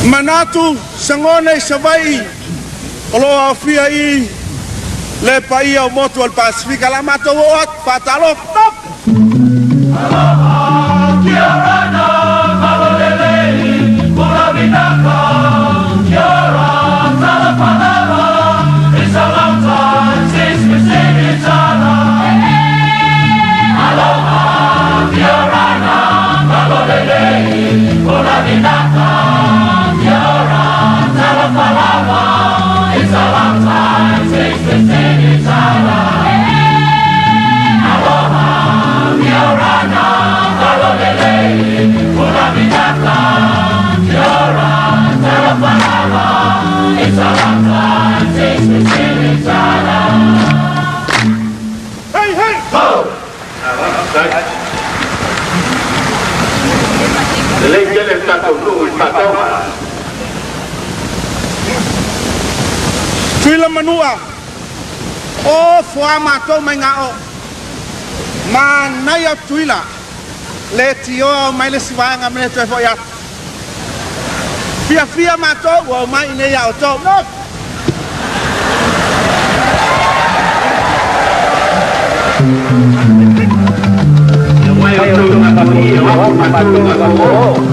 Manatu sagona i Savaii o lo o aofia i le paia o motu o le Pasefika. O le a matou oo atu. Faatalofa. Stop! Hey, hey! Lelei tele le tatou nuu i le faatauga. Tuila Manua, o foa matou mai gao. Manaia Tuila, le tioa o mai le isi vaega ma le toe foi atu. Fiafia matou ua omai i nei ia outou. No! Mai outou na tapuia o atu. matou i matou o.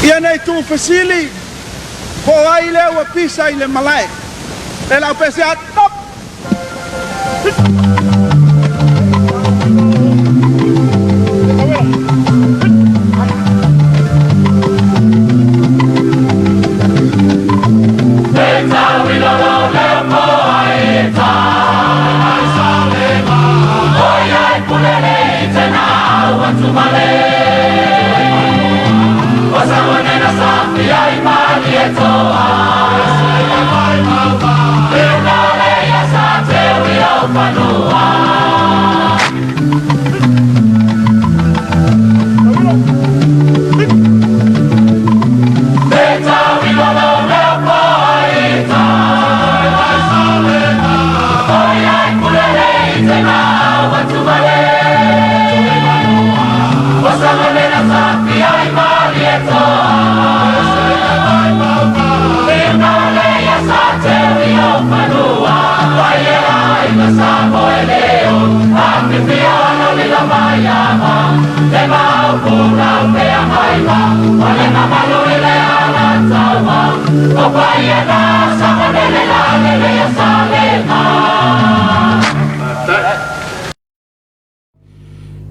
Ia nei tuufesili, po o ai lea ua pisa i le malae? Le laupese a Top!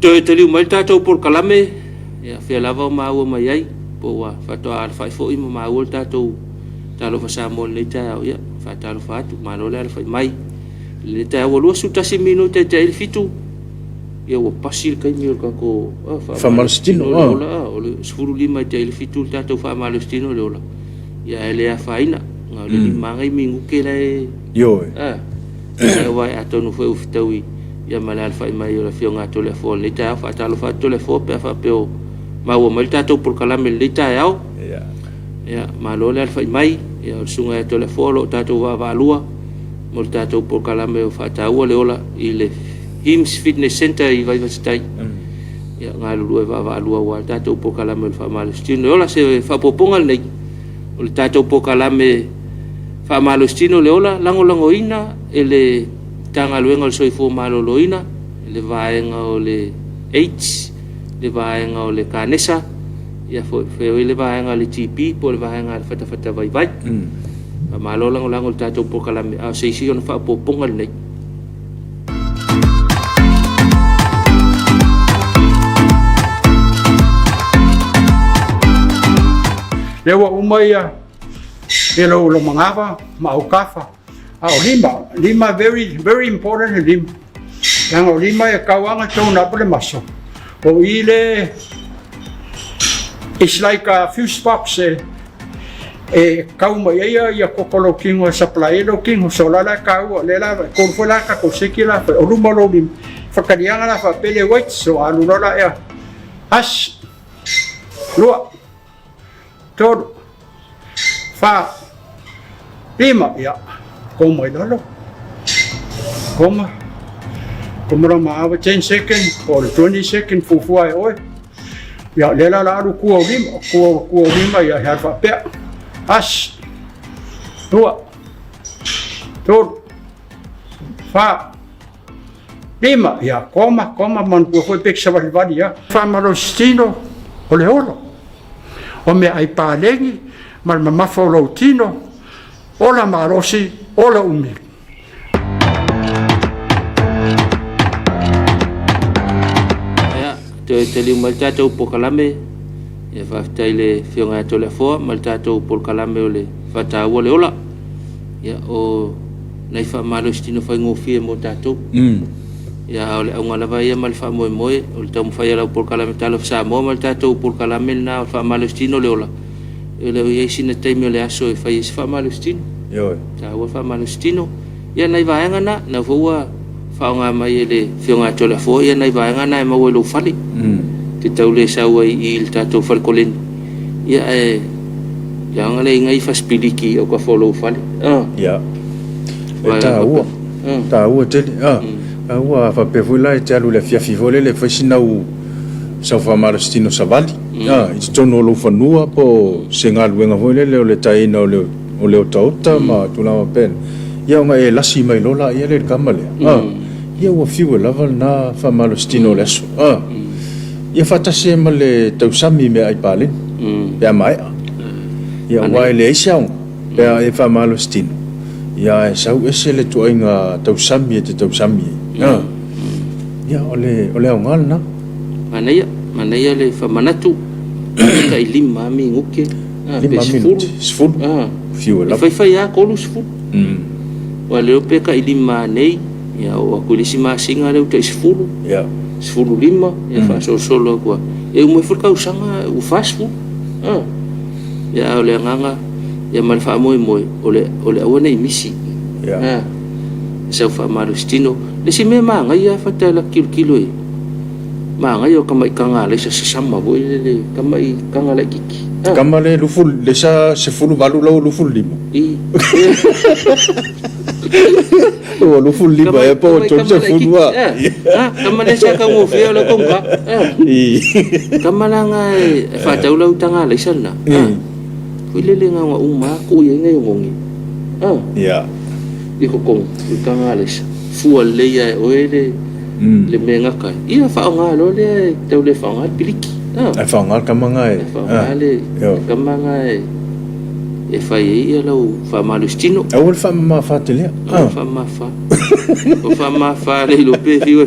Toe taliu mai le tatou polokalame, ia fea lava o maua mai ai, po ua faatoa alafai foi ma maua le tatou Talofa Samoa i lenei taeao, ia faatalofa atu, malo le alafai mai. I lenei taeao ua 21 minute e tea ai le 7, ia ua pasi le taimi o le tatou Faamalositino, le ola, o le 15 e tea ai le 7 le tatou faamalositino le ola, ia ae le afaina, na o le 5 nai minute la e... Ioe. Aua atonu foi ua fetaui ia ma le alafai mai o le Afioga a Toleafoa i lenei taeao. Faatalofa atu Toleafoa pe a faapea o maua mai le tatou polokalame i lenei taeao. Ia, malo le alafai mai. Ia, o le Susuga ia Toleafoa o lo o tatou vaavaalua mo le tatou polokalame o Faataua le Ola i le HIMS Fitness Center i Vaivase-tai. Ia, galulue vaavaalua aua le tatou polokalame o le Faamalositino le Ola. Se faaopoopoga lenei o le tatou polokalame Faamalositino le Ola, lagolagoina e le Matagaluega o le Soifua Maloloina, le vaega o le AIDS, le vaega o le Kanesa, ia foi foi le vaega o le TB po o le vaega a le fatafata vaivai. Faamalo lagolago i le tatou polokalame, a o se isi ona faaopoopoga lenei. Lea ua uma ia e lou lomagava ma aukafa. A o lima, lima very, very important le lima. Leaga o lima e kau aga tone up le maso. O i le, it's like a fuse box e, e kau mai ai ia, ia koko lou kino e supply ai lou kino. So la la e kaua, le la, e kolu foi la tatou seki la, o luma o lou lima. Whakarianga la whapele weight, so alu loa la ea. As, lua, tolu, fa, lima, ia, koma i lalo, koma, koma la maawa, 10 second, po o le 20 second, fuafua e oe, ia, lea la la alu kua o lima, kua, kua o lima, ia, he alu faapea, as, lua, tolu, fa, Lima, ia, koma, koma, manatua foi pe savalivali ia. Faamalositino o le olo, o meaai paleni ma le mamafa o lou tino, ola malosi, ola umi. Ia, toe taliu mai le tatou polokalame, ia faafetai i le Afioga ia Toleafoa ma le tatou polokalame o le Faataua le Ola. Ia, o nai faamalositino faigofie mo tatou. Ia, a o le auga lava ia ma le faamoemoe, o le taumafai o lau polokalame Talofa Samoa ma le tatou polokalame lena o le faamalositino le ola, e le o i ai sina taimi o le aso e fai ai se faamalositino. Ioe. Taua le faamalositino. Ia, nai vaega na, na foi ua faaaoga mai e le Afioga ia Toleafoa ia nai vaega na e maua i lou fale. Te tau le sau ai i le tatou fale koleni. Ia ae leaga le iga i fasipiliki i autafa o lou fale. Ah. Ia. E taua. Taua tele. Ah. Taua a faapea foi la e te alu i le afiafi foi lele e fai sina au sau faamalositino savali. Ah, i totonu o lou fanua po o se galuega foi lele o le taeina o le o le otaota ma tulaga faapena. Ia ona e lasi mai loa laia lea i le kama lea. Ah. Ia ua fiu e lava lena faamalositino o le aso. Ah. Ia faatasi ai ma le tausami i meaai paleni, pe a maea. Ia, aua e leai se aoga, pe a e faamalositino, ia ae sau ese le ituaiga tausami e te tausami ai. A, ia, o le, o le aoga lena. Manaia, manaia le faamanatu, tai 5 minute, pe 10. 10. Fiu e lava. E faifai lava 30. Aua le iloa pe tai 5 nei, Ia oo atu i le isi masina lea ua tai 10, 15, ia faasolosolo atu lava. Ia uma ifo le tausaga ua 40. Ia a o le agaga ia ma le faamoemoe, o le, o le aua ne i misi. Ia. Sau faamalositino. Le isi mea manaia lava Fata e alu atu tilotilo i ai, manaia o tamai taga alaisa sasama foi lele, tamai taga laitiiti. Tama le lufu, le sa 18 lau 25. I. Ua 25 ea po o 30 a. Tama le sa taugofie o le konga. Tama la nga e whaatau lau tanga leisa na. Fui lele nga nga uma ku ia ngai ngongi. Ia. I ko kong i tanga leisa. Fua le ia e oe le le mea ngaka. Ia whaonga lo le tau le whaonga piliki. Ai whaonga kama nga e. Whaonga le kama nga e. E fai ai ia lau faamalositino. Aua le faamamafa tele. Aua le faamamafa. O faamamafa le iloa pe fiu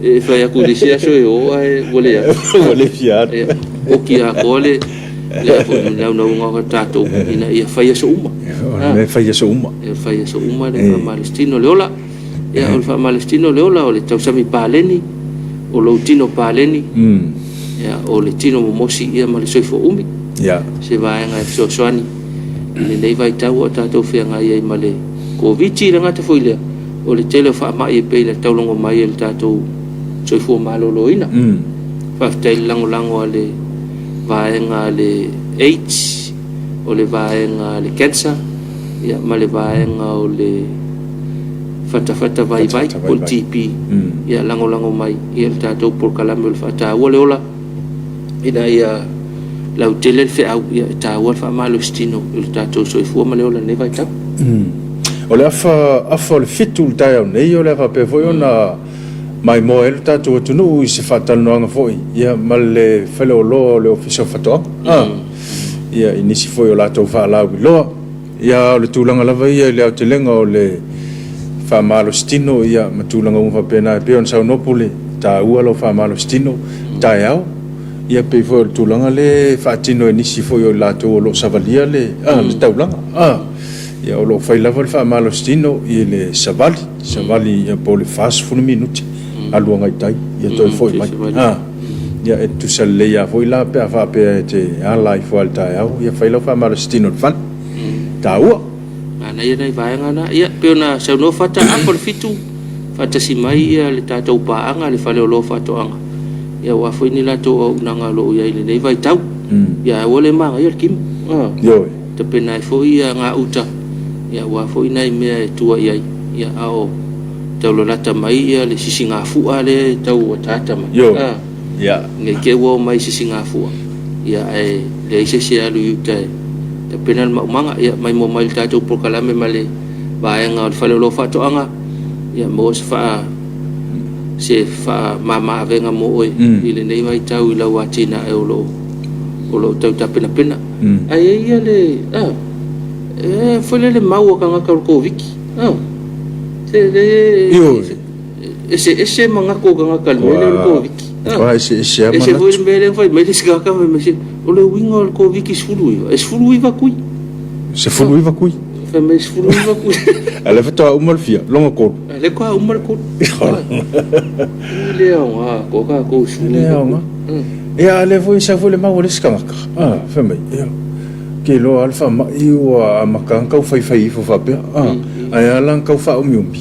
e fai atu i le isi aso e o ae ua le atu. Ua le fia atu. Ia, oki atoa le le foi naunautaiga o tatou ina ia fai aso uma. O le mea e fai aso uma. E fai aso uma le faamalositino le ola. Ia o le faamalositino le ola o le tausami paleni, o lou tino paleni. Ia, o le tino momosi ia ma le soifua umi. Ia. Se vaega e fesoasoani i lenei vaitau o tatou feagai ai ma le Koviti, le gata foi lea, o le tele o faamai e pei ona taulogo mai e le tatou soifua maloloina. Faafetai i le lagolago a le vaega a le AIDS, o le vaega a le cancer, ia, ma le vaega o le fatafata vaivai po o le TB, ia lagolago mai i le tatou polokalame o le faataua le ola ina ia lautele le feau, ia e taua le faamalositino i le tatou soifua ma le ola i lenei vaitau. O le afa, afa o le 7 i le taeao nei, o le a faapea foi ona maimoa ai lo tatou atunuu i se faatalanoaga foi ia ma le faleoloa o le Ofisa o Faatoaga, ia i nisi foi o latou faalauiloa. Ia, o le tulaga lava ia i le aotelega o le faamalositino ia ma tulaga uma faapena e pei ona saunoa Pule, taua lau faamalositino taeao. Ia pei foi o le tulaga lea e faatino e nisi foi o i latou o lo o savalia le, a, le taulaga. A, ia o lo o fai lava le faamalositino i le savali, savali ia po o le 40 minute alu agai tai, ia toe foi mai. A, ia e tutusa lelei lava foi la pe a faapea e te ala ifo lava i le taeao, ia fai lau faamalositino i le fale. Taua. Manaia nai vaega na. Ia, pei ona saunoa Fata, afa o le 7, faatasi mai ia le tatou paaga, le Faleoloa Faatoaga, ia aua foi ni latou auaunaga o lo o i ai i lenei vaitau. Ia, ae ua le manaia le kimo. Ioe. Tapena ai foi ia gauta, ia aua foi nai mea e tua i ai, ia, a o taulalata mai ia le sisigafua lea e tau ataata mai. Ioe. Ia. Ne i te i ua oo mai sisigafua, ia ae leai se isi e alu i uta e tapena le maumaga. Ia maimoa mai le tatou polokalame ma le vaega o le Faleoloa Faatoaga, ia maua se faa se faamama avega mo oe i lenei vaitau i lau atinae o lo o lo o tau tapenapena. Ae i ai ia le a e foi lele mau a tagata o le Koviti a se le Ioe. Eseese manatu o tagata i le mea lea o le Koviti. Ua eseese lava Ese foi le manatu. mea lea na fai mai le isi tagata fai mai se o le uiga o le Koviti 19, e 19 tui. 19 tui? Fai mai e 19 tui. A o lea faatoa uma le fia? Lona tolu. A o lea faatoa uma le tolu. E le aoga atoa tatou i le 19 E le aoga. Ia a o lea foi e sau foi le mau a le isi tagata, fai mai, ia, ou te iloa lava le faamai ua amata ona tau faifai ifo faapea, ae ala ona tau faaumiumi.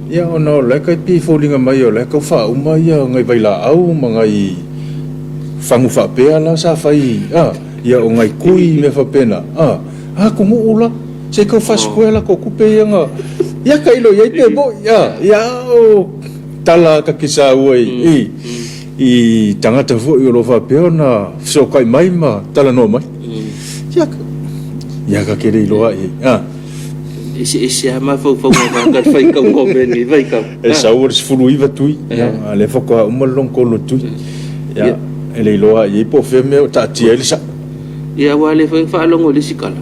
Ia ona o la e tai pei e foliga mai o la e tau faauma ia nai vailaau ma nai fagu faapea la sa fai a, ia o nai kui mea faapena a, atunuu la se i tau faasikuea latou tupe ia na ia tailo i ai pe moi a, ia a o tala ta te saua i i tagata foi o lo o faapea ona fesootai mai ma talanoa mai. Ia, ia ta te le iloa i ai a. Eseese lava mafaufauga o tagata i le faitauga o mea nei vaitau. E sau o le 19 tui, ia, a o lea faatoa uma le lona tolu o tui. Ia, e le iloa i ai po o fea mea o taatia ai le sao. Ia, aua o lea foi na faalogo i le isi tala,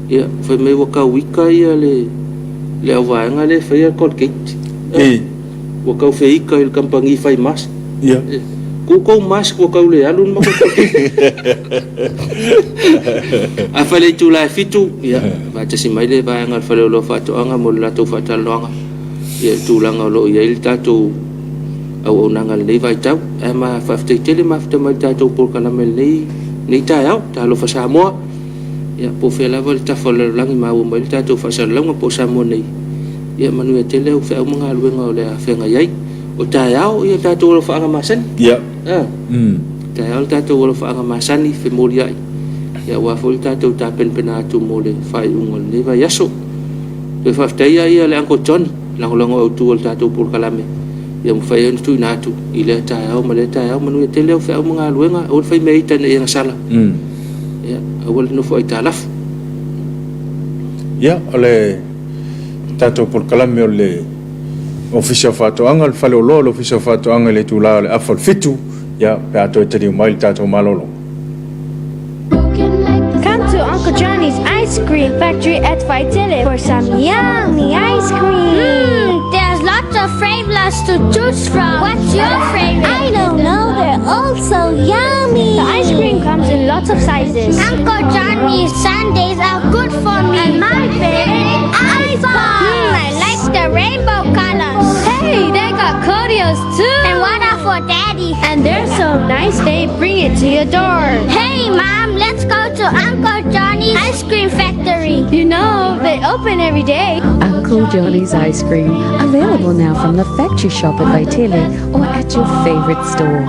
ia, fai mai ua tau ita ia le, le auvaega lea e faia le Colgate. Ii. Ua tau feita i le kamupani fai mask. Ia. Tuu tou mask ua tau le alu le matou Colgate. Afai le itula e fitu, ia, faatasi mai le vaega o le Faleoloa Faatoaga mo le latou faatalanoaga i le tulaga o lo o i ai le tatou auaunaga i lenei vaitau. Ae ma faafetai tele mafuta mai i le tatou polokalame i lenei, lenei taeao. Talofa Samoa, ia, po o fea lava le tafa o le lalolagi maua mai ai le tatou faasalalauga po o Samoa nei, ia manuia tele au feau ma galuega o le a feagai ai. O taeao, ia tatou alofaaga masani. Ia. A. Taeao le tatou alofaaga masani, femoliai, ia aua foi le tatou tapenapena atu mo le faaiuga o lenei vaiaso. Toe faafetaia ia le Uncle Johnny, lagolago autu o le tatou polokalame, ia mafai ai ona tuuina atu i lea taeao ma lea taeao. Manuia tele au feau ma galuega, aua le fai mea ita ne i agasala. Ia, aua le nofo aitalafu. Ia, o le tatou polokalame o le Ofisa o Faatoaga, le Faleoloa o le Ofisa o Faatoaga i le itula o le afa o le fitu, ia, pe a toe taliu mai le tatou malologa. Come to Uncle Johnny's Ice Cream Factory at Vaitele for some yummy ice cream. Mmm, there's lots of flavors to choose from. What's your favorite? I don't know, they're all so yummy. The ice cream comes in lots of sizes. Uncle Johnny's sundaes are good for me. And my favorite, ice pop. I like the rainbow colors. Hey, they got Codios too. And water for daddy. And they're so nice, they bring it to your door. Hey, Mom, let's go to Uncle Johnny's ice cream factory. You know, they open every day. Uncle Johnny's Ice Cream, available now from the factory shop at Vaitele or at your favorite store.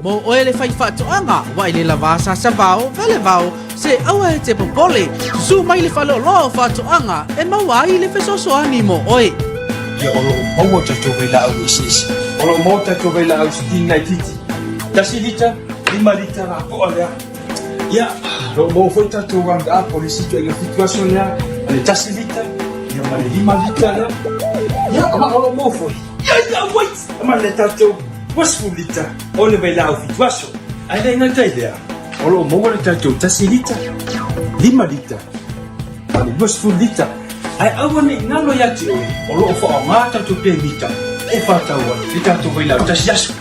Mo oe le fai faatoaga, ua i le lava sasavao, velevao, se aua e te popole, susu mai le faleoloa o faatoaga e maua ai le fesoasoani mo oe. Ia o lo o maua tatou vailaau eseese. O lo o maua tatou vailaau sting laitiiti, tasi lita, lima lita lapoa lea. Ia, o lo o maua foi tatou round up o le isi ituaiga fitu aso lea, ma le tasi lita, ia ma le lima lita lea. Ia, ma o lo o maua foi, ia, ia, wait! Ma le tatou 20 lita o le vailaau fitu aso. Ae le gata i lea, o lo o maua le tatou tasi lita, lima lita, ma le 20 lita. Ae aua ne i galo ia te oe, o lo o faaaoga tatou pemita e whātau ai le tatou vailaau tasi aso.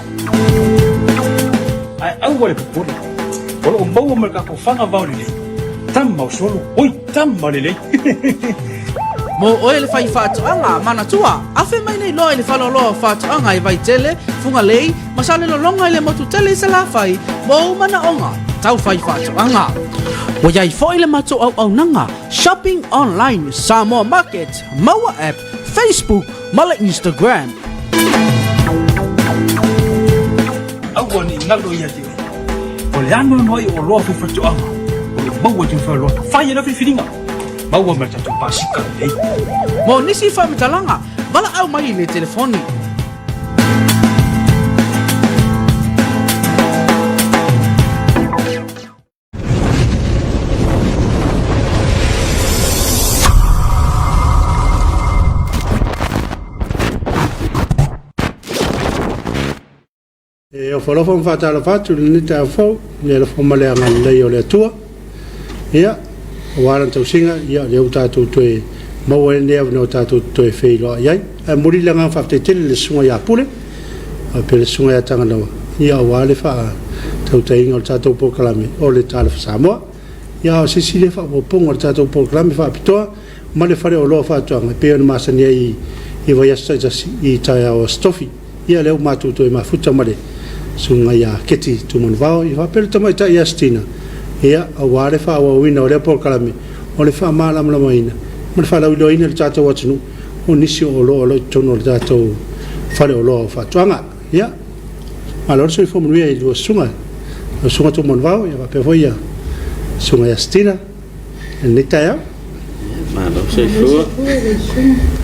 Ae aua le popole, o lo o maua ma le tatou faga vao lelei, tama o solo, oi tama lelei. Mo oe le fai faatoaga, manatua, afe mai nei loa i le faleoloa o faatoaga i Vaitele, Fugalei, ma Salelologa i le motu tele i Salafai mo ou manaoga tau fai faatoaga. Ua i ai foi le matou auaunaga Shopping Online Samoa Market, Maua App, Facebook ma le Instagram. Aua ne i galo ia te oe. O le anoanoai o oloa faifatoaga o lo o maua i tonu faleoloa. Fai e lau filifiliga. Maua ma le tatou pasika lelei. Mo nisi faamatalaga, valaau mai i le telefoni. Ofo alofa ma faatalofa atu i lenei taeao fou i le alofa ma le agalelei o le Atua. Ia, aua lana tausiga, ia o lea ua tatou toe maua ai lenei avanoa tatou te toe feiloai ai. Ae momoli le agaga faafetai tele i le Susuga ia Pule, faapea le Susuga ia Taganaua, ia aua le faatautaiga o le tatou polokalame o le Talofa Samoa. Ia a o se isi lea faaopoopoga o le tatou polokalame faapitoa ma le faleoloa o faatoaga e pei ona masani ai i vaiaso taitasi i taeao o Aso Tofi. Ia lea ua matou toe mafuta ma le Susuga ia Keti Tumanuvao ia faapea le tamaitai ia Stina, ia aua le faaauauina o lea polokalame o le faamalamalamaina ma le faalauiloaina i le tatou atunuu o nisi o oloa o lo o i totonu o le tatou faleoloa o faatoaga. Ia, malo le soifua manuia i lua susuga, lau Susuga Tumanuvao ia faapea foi ia Susuga ia Stina i lenei taeao. Malo soifua.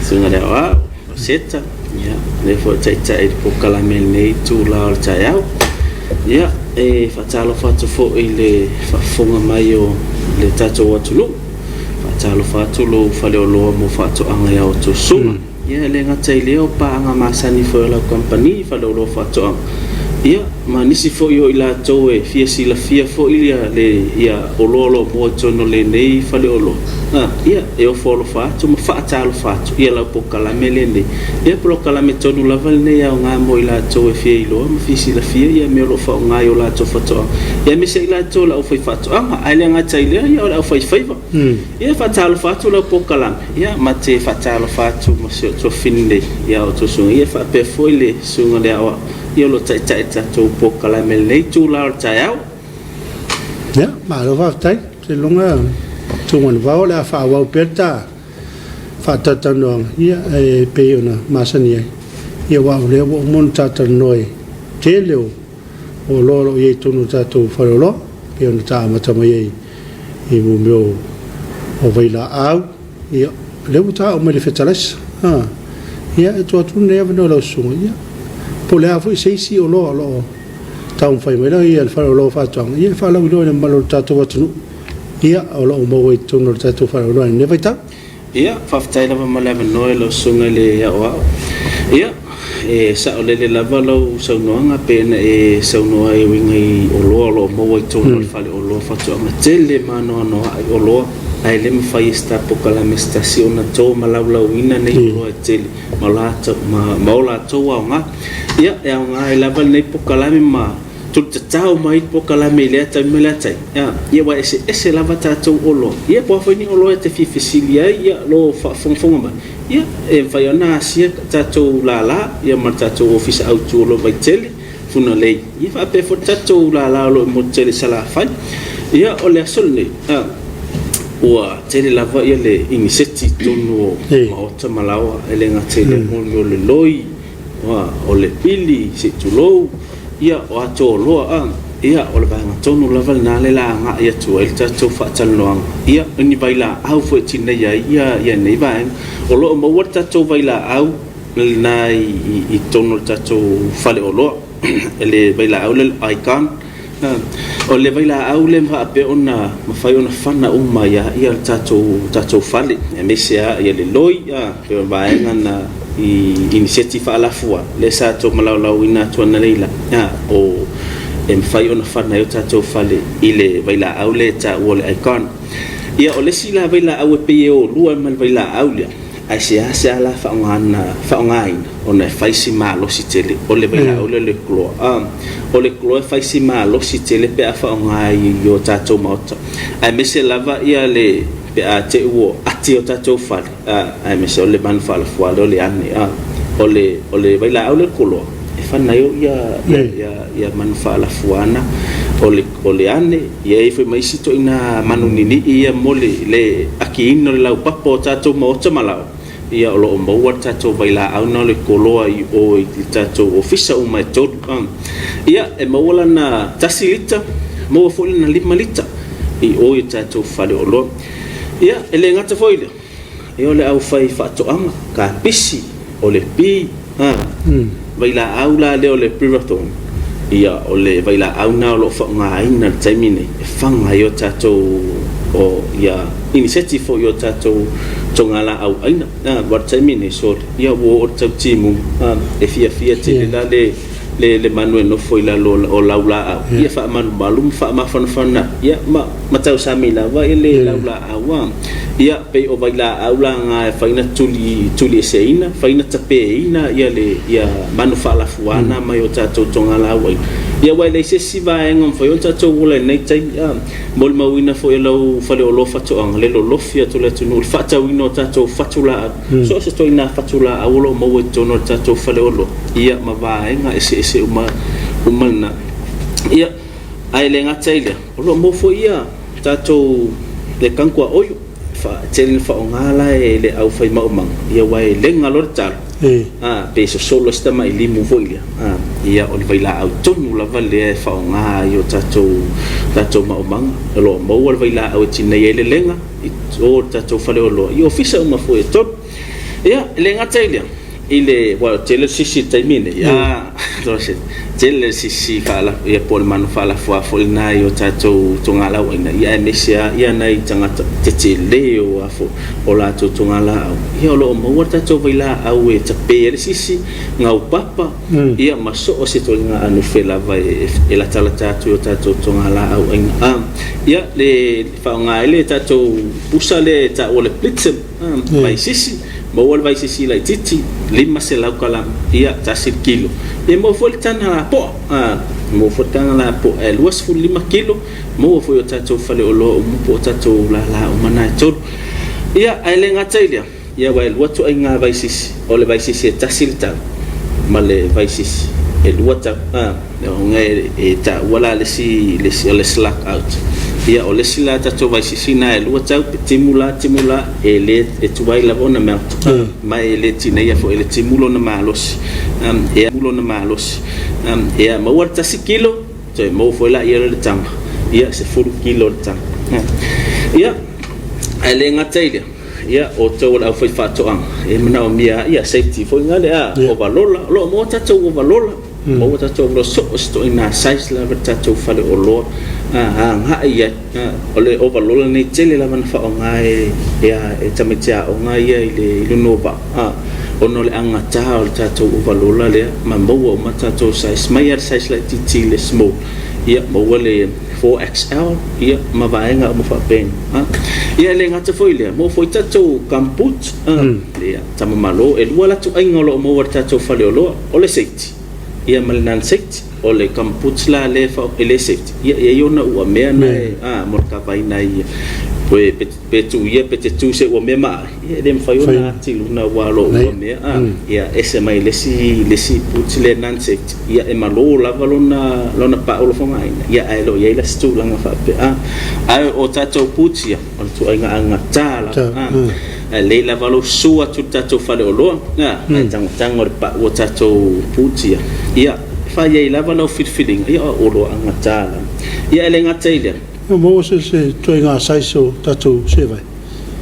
Susuga i le Aoao, o Seta, ia, lea foi o taitai i le polokalame i lenei itula o le taeao. Ia, e faatalofa atu foi i le faafofoga mai o le tatou atunuu. Faatalofa atu lou faleoloa mo faatoaga i a outou susuga. Ia, e le gata i lea o paaga masani foi a lau kamupani faleoloa faatoaga, ia, ma nisi foi o i latou e fia silafia foi ia le ia oloa o lo o maua i totonu o lenei faleoloa, a, ia, e ofo alofa atu ma faatalofa atu ia lau polokalame lenei. Ia, polokalame tonu lava lenei e aoga mo i latou e fia iloa ma fia silafia ia mea o lo o faaaoga i o latou faatoaga, ia aemaise ai latou o le aufaifaatoaga. Ae le gata i lea, ia o le aufaifaiva. Ia, faatalofa atu lau polokalame, ia, ma te faatalofa atu ma si ou tuafafine nei, ia outou susuga, ia faapea foi le susuga i le aoao, ia o lo o taitai i le tatou polokalame i lenei itula o le taeao. Ia, malo faafetai. Ou te lagona Tumanuvao o le a faaauau pea le ta faatalatalanoaga, ia, e pei ona masani ai. Ia, aua o lea ua uma ona ta talanoa i le tele o oloa o lo o i ai i totonu o le tatou faleoloa, e pei ona ta amata mai ai i mea o vailaau, ia, o lea ua ta oo mai i le fetalaisa. Ia, e tuu atu lenei avanoa i lau susuga, ia, po o le a foi se isi oloa o lo o taumafai mai le faleoloa o faatoaga, ia, e faalauiloa i le mamalu o le tatou atunuu, ia, o lo o maua i totonu o le tatou faleoloa i lenei vaitau. Ia, faafetai lava mo le avanoa i lau Susuga i le Aoao. Ia, e saolele lava lau saunoaga pei ona e saunoa ai e uiga i oloa o lo o maua i totonu o le faleoloa faatoaga tele ma anoanoai oloa, ae le mafai e se ta polokalame se tasi ona to ma laulauina nei oloa e tele ma ma o latou aoga. Ia, e aoga ai lava lenei polokalame ma Tulitatao mai le polokalame i lea taimi ma lea taimi, ia, aua e eseese lava tatou oloa. Ia, po o a foi ni oloa e te fia fesili ai, ia, lo faafogafoga mai, ia, e mafai ona asia tatou lala, ia, ma le tatou ofisa autu o lo o Vaitele, Fugalei, ia, faapea foi le tatou lala o lo o i Motutele i Salafai. Ia, o le aso lenei, a, ua tele lava ia le iniseti i totonu o maota ma laoa, e le gata i lea mo le mea o le loi, o le pili, se i tulou, ia, o ato oloa, a, ia, o le vaega tonu lava lena lea o le a agai atu ai le tatou faatalanoaga, ia, o ni vailaau foi e tineia ai ia, ia nei vaega. O lo o maua le tatou vailaau lena i, i totonu o le tatou faleoloa, le vailaau lea o le Icon. O le vailaau lea e faapea ona mafai ona fana uma ai lava le tatou fale, aemaise lava le loi, pei o le vaega na i iniseti faalafua lea sa tou malaulaauina atu analeila, o e mafai ona fana ai o tatou fale i le vailaau lea e taua o le Icon. Ia, o le isi la vailaau e pei e o lua ma le vailaau lea, ae seasea la faaaogaina ona e fai si malosi tele o le vailaau lea o le chlor. O le chlor e fai si malosi tele pe a faaaoga i o tatou maota, aemaise lava ia le pe a te i ua ati o tatou fale, aemaise o le manu faalafua lea o le ane. O le o le vailaau lea o le chlor e fana ai ia ia ia manu faalafua na o le o le ane, ia e i ai foi ma isi ituaiga manu ninii ia mo le le akiina o le laupapa o tatou maota ma laoa. Ia o lo o maua le tatou vailaau na o le koloa i o i le tatou ofisa uma e tolu. Ia e maua lana 1 lita, maua foi lana 5 lita i o i tatou faleoloa. Ia e le gata foi i lea, ia o le aufai faatoaga, kapisi, o le pi, Vailaau la lea o le Pirathon, ia o le vailaau lena o lo o faaaogaina i le taimi nei e faga ai o tatou o ia iniseti foi o tatou togalaau aina. Aua o le taimi nei, sole, ia ua oo i le tau timuga, e fiafia tele la le le le manu e nofo i lalo o laulaau, ia faamalumalu ma faamafanafana, ia ma ma tausami lava i le laulaau a. Ia pei o vailaau la na e fai na tuli tulieseina, fai na tapeina ia le ia manu faalafuana mai o tatou togalaau aina. Ia aua e leai se isi vaega o mafai ona tatou ola i lenei taimi a. Molimauina foi e lau faleoloa faatoaga le lolofi atu o le atunuu i le faatauina o tatou fatulaau. So o se ituaiga fatulaau o lo o maua i totonu o le tatou faleoloa, ia ma vaega eseese uma uma lena. Ia, ae le gata i lea, o lo o maua foi ia tatou le kanku a oio, e tele ina faaaoga la e le aufai maumaga, ia aua e lega loa le talo, a, pe sosolo ai si tamai limu foi lea, a, ia o le vailaau tonu lava lea e faaaoga ai o tatou tatou maumaga. O lo o maua le vailaau e tineia ai le lega i o i le tatou faleoloa, i ofisa uma foi e tolu. Ia, e le gata i lea, i le, aua e tele le sisi i le taimi lenei, a, tele le sisi faala, ia po o le manu faalafuā foi lena i o tatou togalauaiga, ia aemaise lava ia nai tagata tetele o a foi, o latou togalaau, ia o lo o maua le tatou vailaau e tape ai le sisi, gaupapa, ia ma so o se ituaiga anufe lava e latalata atu i o tatou togalaauaiga. A, ia, le faaaoga ai le tatou pusa lea e taua o le Blitzen, vaisisi, maua le vaisisi laitiiti, 500 kalama, ia, tasi le kilo. Ia maua foi le tana lapoa, maua foi le tana lapoa e 25 kilo, maua foi i o tatou faleoloa uma po o tatou lala uma na e tolu. Ia, ae le gata i lea, Ia aua e lua ituaiga vaisisi, o le vaisisi e tasi le tau ma le vaisisi e lua tau. A, ona e taua la le isi, le isi o le slug out. Ia o le isi la tatou vaisisi na e lua tau, pe timu la timu la, e le, e tuai lava ona melt, ma e le tineia foi e le timu lona malosi. Ia, lona malosi. Ia maua le tasi kilo, toe maua foi laia le tama, ia 10 kilo le tama. Ia, ae le gata i lea, Ia, o outou o le aufaifaatoaga, e manaomia lava ia safety foi na le a, ovalola. O lo o maua tatou ovalola, maua tatou ovalola, so o se ituaiga size lava le tatou faleoloa agai i ai. O le ovalola lenei tele lava na faaaoga e e tamaiti aoga ia i le i luga o vaa, ona o le augata o le tatou ovalola lea, ma maua uma tatou size, mai lava i le size laitiiti i le small, ia maua le 4XL, ia, ma vaega uma faapena. Ia, e le gata foi i lea, maua foi tatou gumboot, ia, tama malo, e lua latou aiga o lo o maua i le tatou faleoloa, o le safety, ia, ma le non-safety. O le gumboots la lea e le safety, ia, e i ai ona uamea na e, mo le kavaina ai, pe, pe tu ia pe te tu se uamea ma ae, ia, e le mafai ona ati i luna aua o lo o uamea, ia, ese mai le isi, le isi boots lea non-safety. Ia e malo lava lona lona pau lofogaaina, ia ae le o i ai la se tulaga faapea. A, ae o tatou boots ia, o le ituaiga agatā lava. A, ae lelei lava lou susu atu i le tatou faleoloa, a, ae tagotago i le pau o tatou boots ia, ia, e fai ai lava lau filifiliga, ia o oloa agatā lava. Ia e le gata i lea. Ua maua se se ituaiga size o tatou sevae?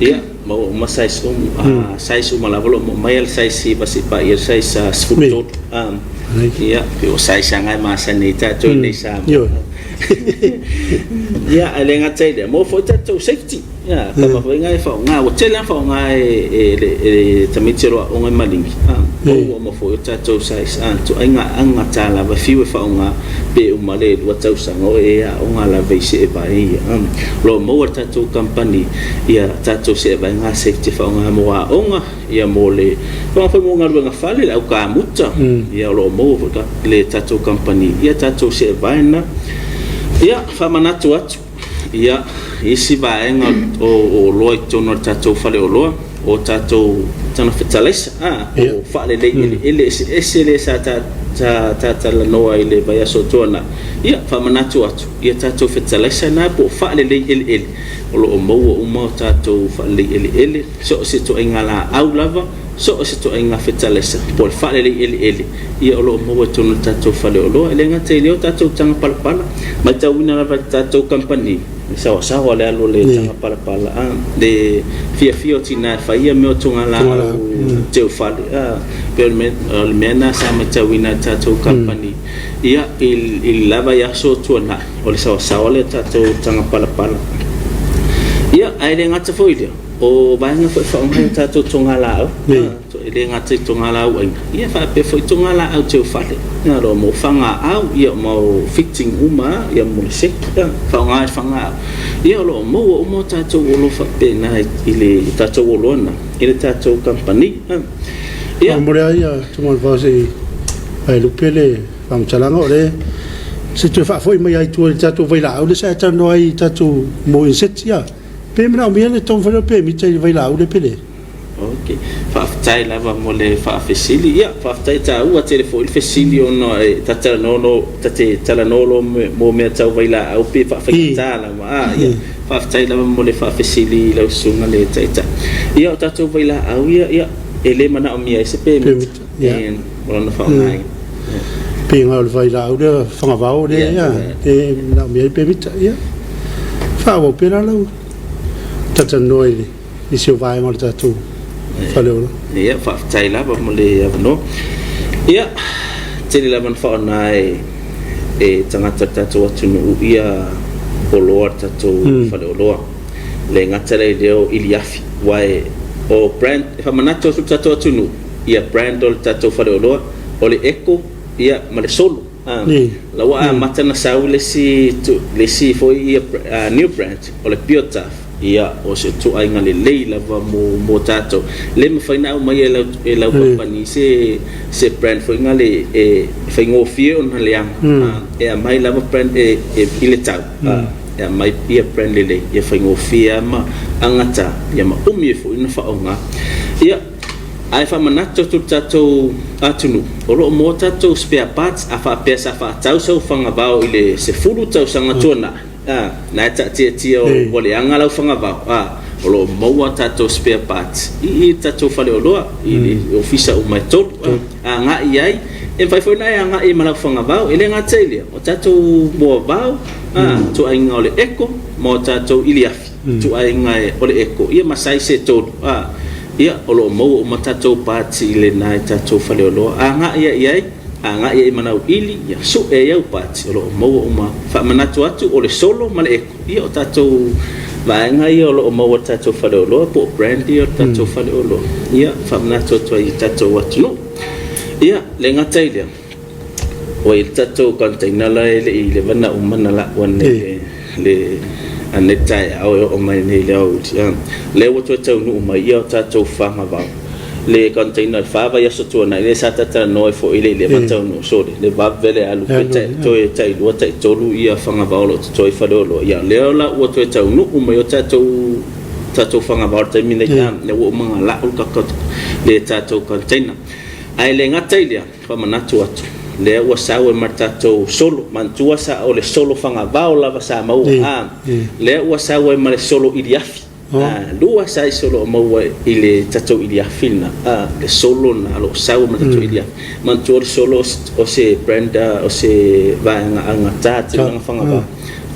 Ia, maua uma size uma, size uma lava o lo o maua mai lava le size 9 seia paia le size 13. Ia, pei o size lava na e masani ai tatou i inei i Samoa. Ia, ae le gata i lea, maua foi tatou safety. Ia, kava foi na e faaaoga. Ua tele lava faaaoga e le tamaiti o lo o aooga i Maligi. Maua uma foi o tatou size, ituaiga agata lava e fiu e faaaoga pe uma le lua tausaga o e aoga lava i seevae ia. O lo o maua e le tatou kamupani ia tatou seevae na safety e faaaoga mo aoga, ia mo le faaaoga foi mo galuega fale, le au kamuta, ia o lo o maua foi le tatou kamupani ia tatou seevae na. Ia, faamanatu atu, ia, isi vaega o oloa i totonu o le tatou faleoloa, o tatou tana fetalaisa, o faalelei eleele eseese lea sa ta talanoa i le vaiaso ua tuanai. Ia, faamanatu atu, ia tatou fetalaisa na po o faalelei eleele, o lo o maua uma o tatou faalelei eleele, so o se ituaiga laau lava, so o se ituaiga fetalaisa po o le faalelei eleele, ia o lo o maua i totonu o le tatou faleoloa. E le gata i lea o tatou taga palapala, matauina lava e le tatou kamupani, le saoasaoa le alu o le taga palapala, a, le fiafia o tina e fai ia mea o togalaau teufale, a, pei o le mea, o le mea lena sa matauina e le tatou kamupani, ia, i le la vaiaso ua tuanai, o le saoasaoa lea o tatou taga palapala. Ia, ae le gata foi i lea, o vaega foi e faaaoga i a tatou togalaau, a. E le gata i togalaau aina, ia faapea foi togalaau teufale, ia o lo o maua fagaau, ia ma o fitting uma lava, ia mo le seki, ia faaaoga i le fagaau. Ia o lo o maua uma o tatou oloa faapena i le tatou oloa na i le tatou kamupani. Ia. Momoli lava ia Tumalavao se i vaelupe le faamatalaga o lea se i toe faafoi mai lava i tua i le tatou vailaau lea sa e talanoa ai i tatou mo insect ia. Pe manaomia le taumafai o le pemita i le vailaau lea pe leai? Ok, faafetai lava mo le faafesili. Ia, faafetai e taua tele foi le fesili ona e ta talanoa ta te talanoa loa mo mea tau vailaau pe faafaigata lava. A, ia, faafetai lava mo le faafesili i lau susuga le Taitai. Ia, o tatou vailaau ia, ia, e le manaomia ai se pemita mo lona faaaogaina. Pei o le vailaau lea fagavao lea, ia, e manaomia ai le pemita. Ia, faaauau pea la lau talatalanoa i le nisi o vaega o le tatou faleola. Ia, faafetai lava mo le avanoa. Ia, tele lava na faaaoga e, e tagata o le tatou atunuu ia oloa le tatou faleoloa. Le gata lea i lea o iliafi, aua e, o brand, e faamanatu atu i le tatou atunuu, ia brand o le tatou faleoloa, o le Eco, ia, ma le Solo. La ua amata na sau le isi, le isi foi ia new brand, o le Pure Tough. Ia, o se ituaiga lelei lava mo, mo tatou. Le mafai ona aumaia e lau, e lau kamupani se, se brand foi na le e faigofie ona leaga. E aumai lava brand e, e, i le tau, e aumai ia brand lelei, ia faigofie lava ma agata, ia ma umi ai foi ona faaaoga. Ia, ae faamanatu atu i le tatou atunuu, o lo o maua tatou spare parts, a faapea sa faatau sau fagavao i le 10 tausaga tuanai, A, na e taatiatia ua leaga lau fagavao, a, o lo o maua a tatou spare parts i i le tatou faleoloa, i le ofisa uma e tolu, a, agai i ai, e mafai foi ona e agai ai ma lau fagavao. E le gata i lea, o tatou moavao, a, ituaiga o le eco, ma o tatou iliafi, ituaiga o le eco, ia ma size e tolu, a, ia, o lo o maua uma tatou parts i lena i tatou faleoloa. Agai ai i ai. Agai ai ma lau ili, ia sue ai au parts o lo o maua uma. Faamanatu atu o le solo ma le eco, ia o tatou vaega ia o lo o maua i le tatou faleoloa po o brand ia o le tatou faleoloa. Ia faamanatu atu ai i tatou atunuu. Ia le gata i lea, ua i ai le tatou container la e le i leva ona uma ona lau ane le ane taeao e oo mai nei i le aoauli. Lea ua toe taunuu mai ia o tatou fagavao. Le container i le fa vaiaso tuanai lea sa talatalanoa ai foi le i leva taunuu sole le vave le alu pe toe tailua taitolu ia fagavao o lo o totoe i Faleoloa. Ia lea la ua toe taunuu mai o tatou tatou fagavao i le taimi nei a lea ua uma ona lau le tatou container. Ae le gata i lea, faamanatu atu, lea ua sau ai ma le tatou solo, manatua sa o le solo fagavao lava sa maua a lea ua sau ai ma le solo iliafi. A, lua size o lo o maua i le tatou iliafi lena, a, le solo lena o lo o sau ma le tatou iliafi. Manatua o le solo o se brand, o se vaega augata tele lona fagavao.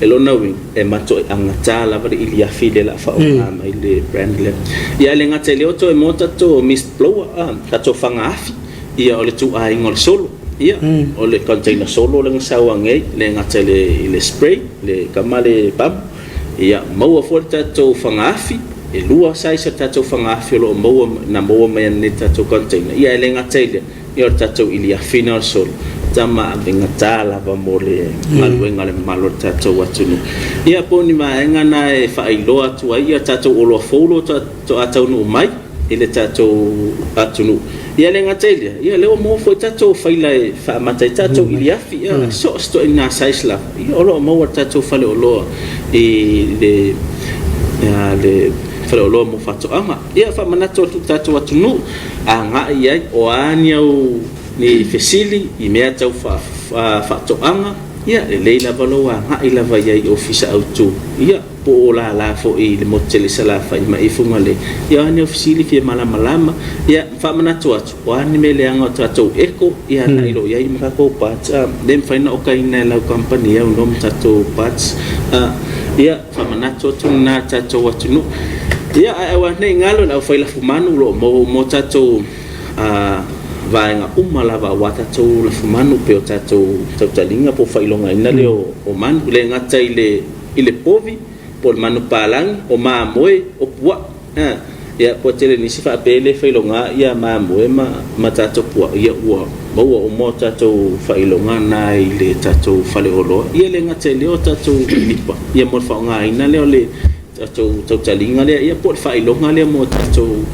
E lona uiga, e matuai augata lava le iliafi lea o le a faaaoga mai le brand lea. Ia e le gata i lea, ua toe maua tatou mist blower, a, tatou fagaafi, ia o le ituaiga o le solo. Ia, o le container solo lea na sau anei, e le gata i le spray, le kama le pamu, Ia maua foi le tatou fagaafi, e lua size o le tatou fagaafi o lo o maua, na maua mai ananei i le tatou container. Ia e le gata i lea, ia o le tatou iliafi lena o le solo, tama avegata lava mo le galuega a le mamalu o le tatou atunuu. Ia po o ni vaega na e faailoa atu ai ia tatou oloa fou lo faatoa taunuu mai i le tatou atunuu. Ia e le gata i lea, ia lea ua maua foi tatou faila e faamata ai tatou iliafi, ia so o se ituaiga size lava, ia o lo o maua i le tatou faleoloa i le le faleoloa mo faatoaga. Ia faamanatu atu i le tatou atunuu, agai i ai, o a ni au ni fesili i mea tau faatoaga, ia lelei lava lou agai lava i ai i ofisa autu. Ia. Po o lala foi i le motu tele i Salafai ma i Fugalei. Ia o a ni au fesili fia malamalama, ia faamanatu atu, o a ni mea leaga o tatou eco, ia agai loa i ai ma tatou parts. A le mafai ona okaina e lau kamupani au noa ma tatou parts. A, ia faamanatu atu lena i le tatou atunuu. Ia ae aua ne i galo i le aufai lafumanu o lo o maua uma o tatou a, vaega uma lava aua tatou lafumanu pei o tatou tautaliga po o faailogaina lea o manu. E le gata i le i le povi, po o le manupapalagi, o mamoe, o puaa. A, Ia, ua tele nisi faapea e le failoga ia mamoe ma ma tatou puaa, ia ua maua uma o tatou failoga na i le tatou faleoloa. Ia e le gata i lea o tatou lipa, ia mo le faaaogaina lea o le tatou tautaliga lea, ia po o le faailoga lea mo tatou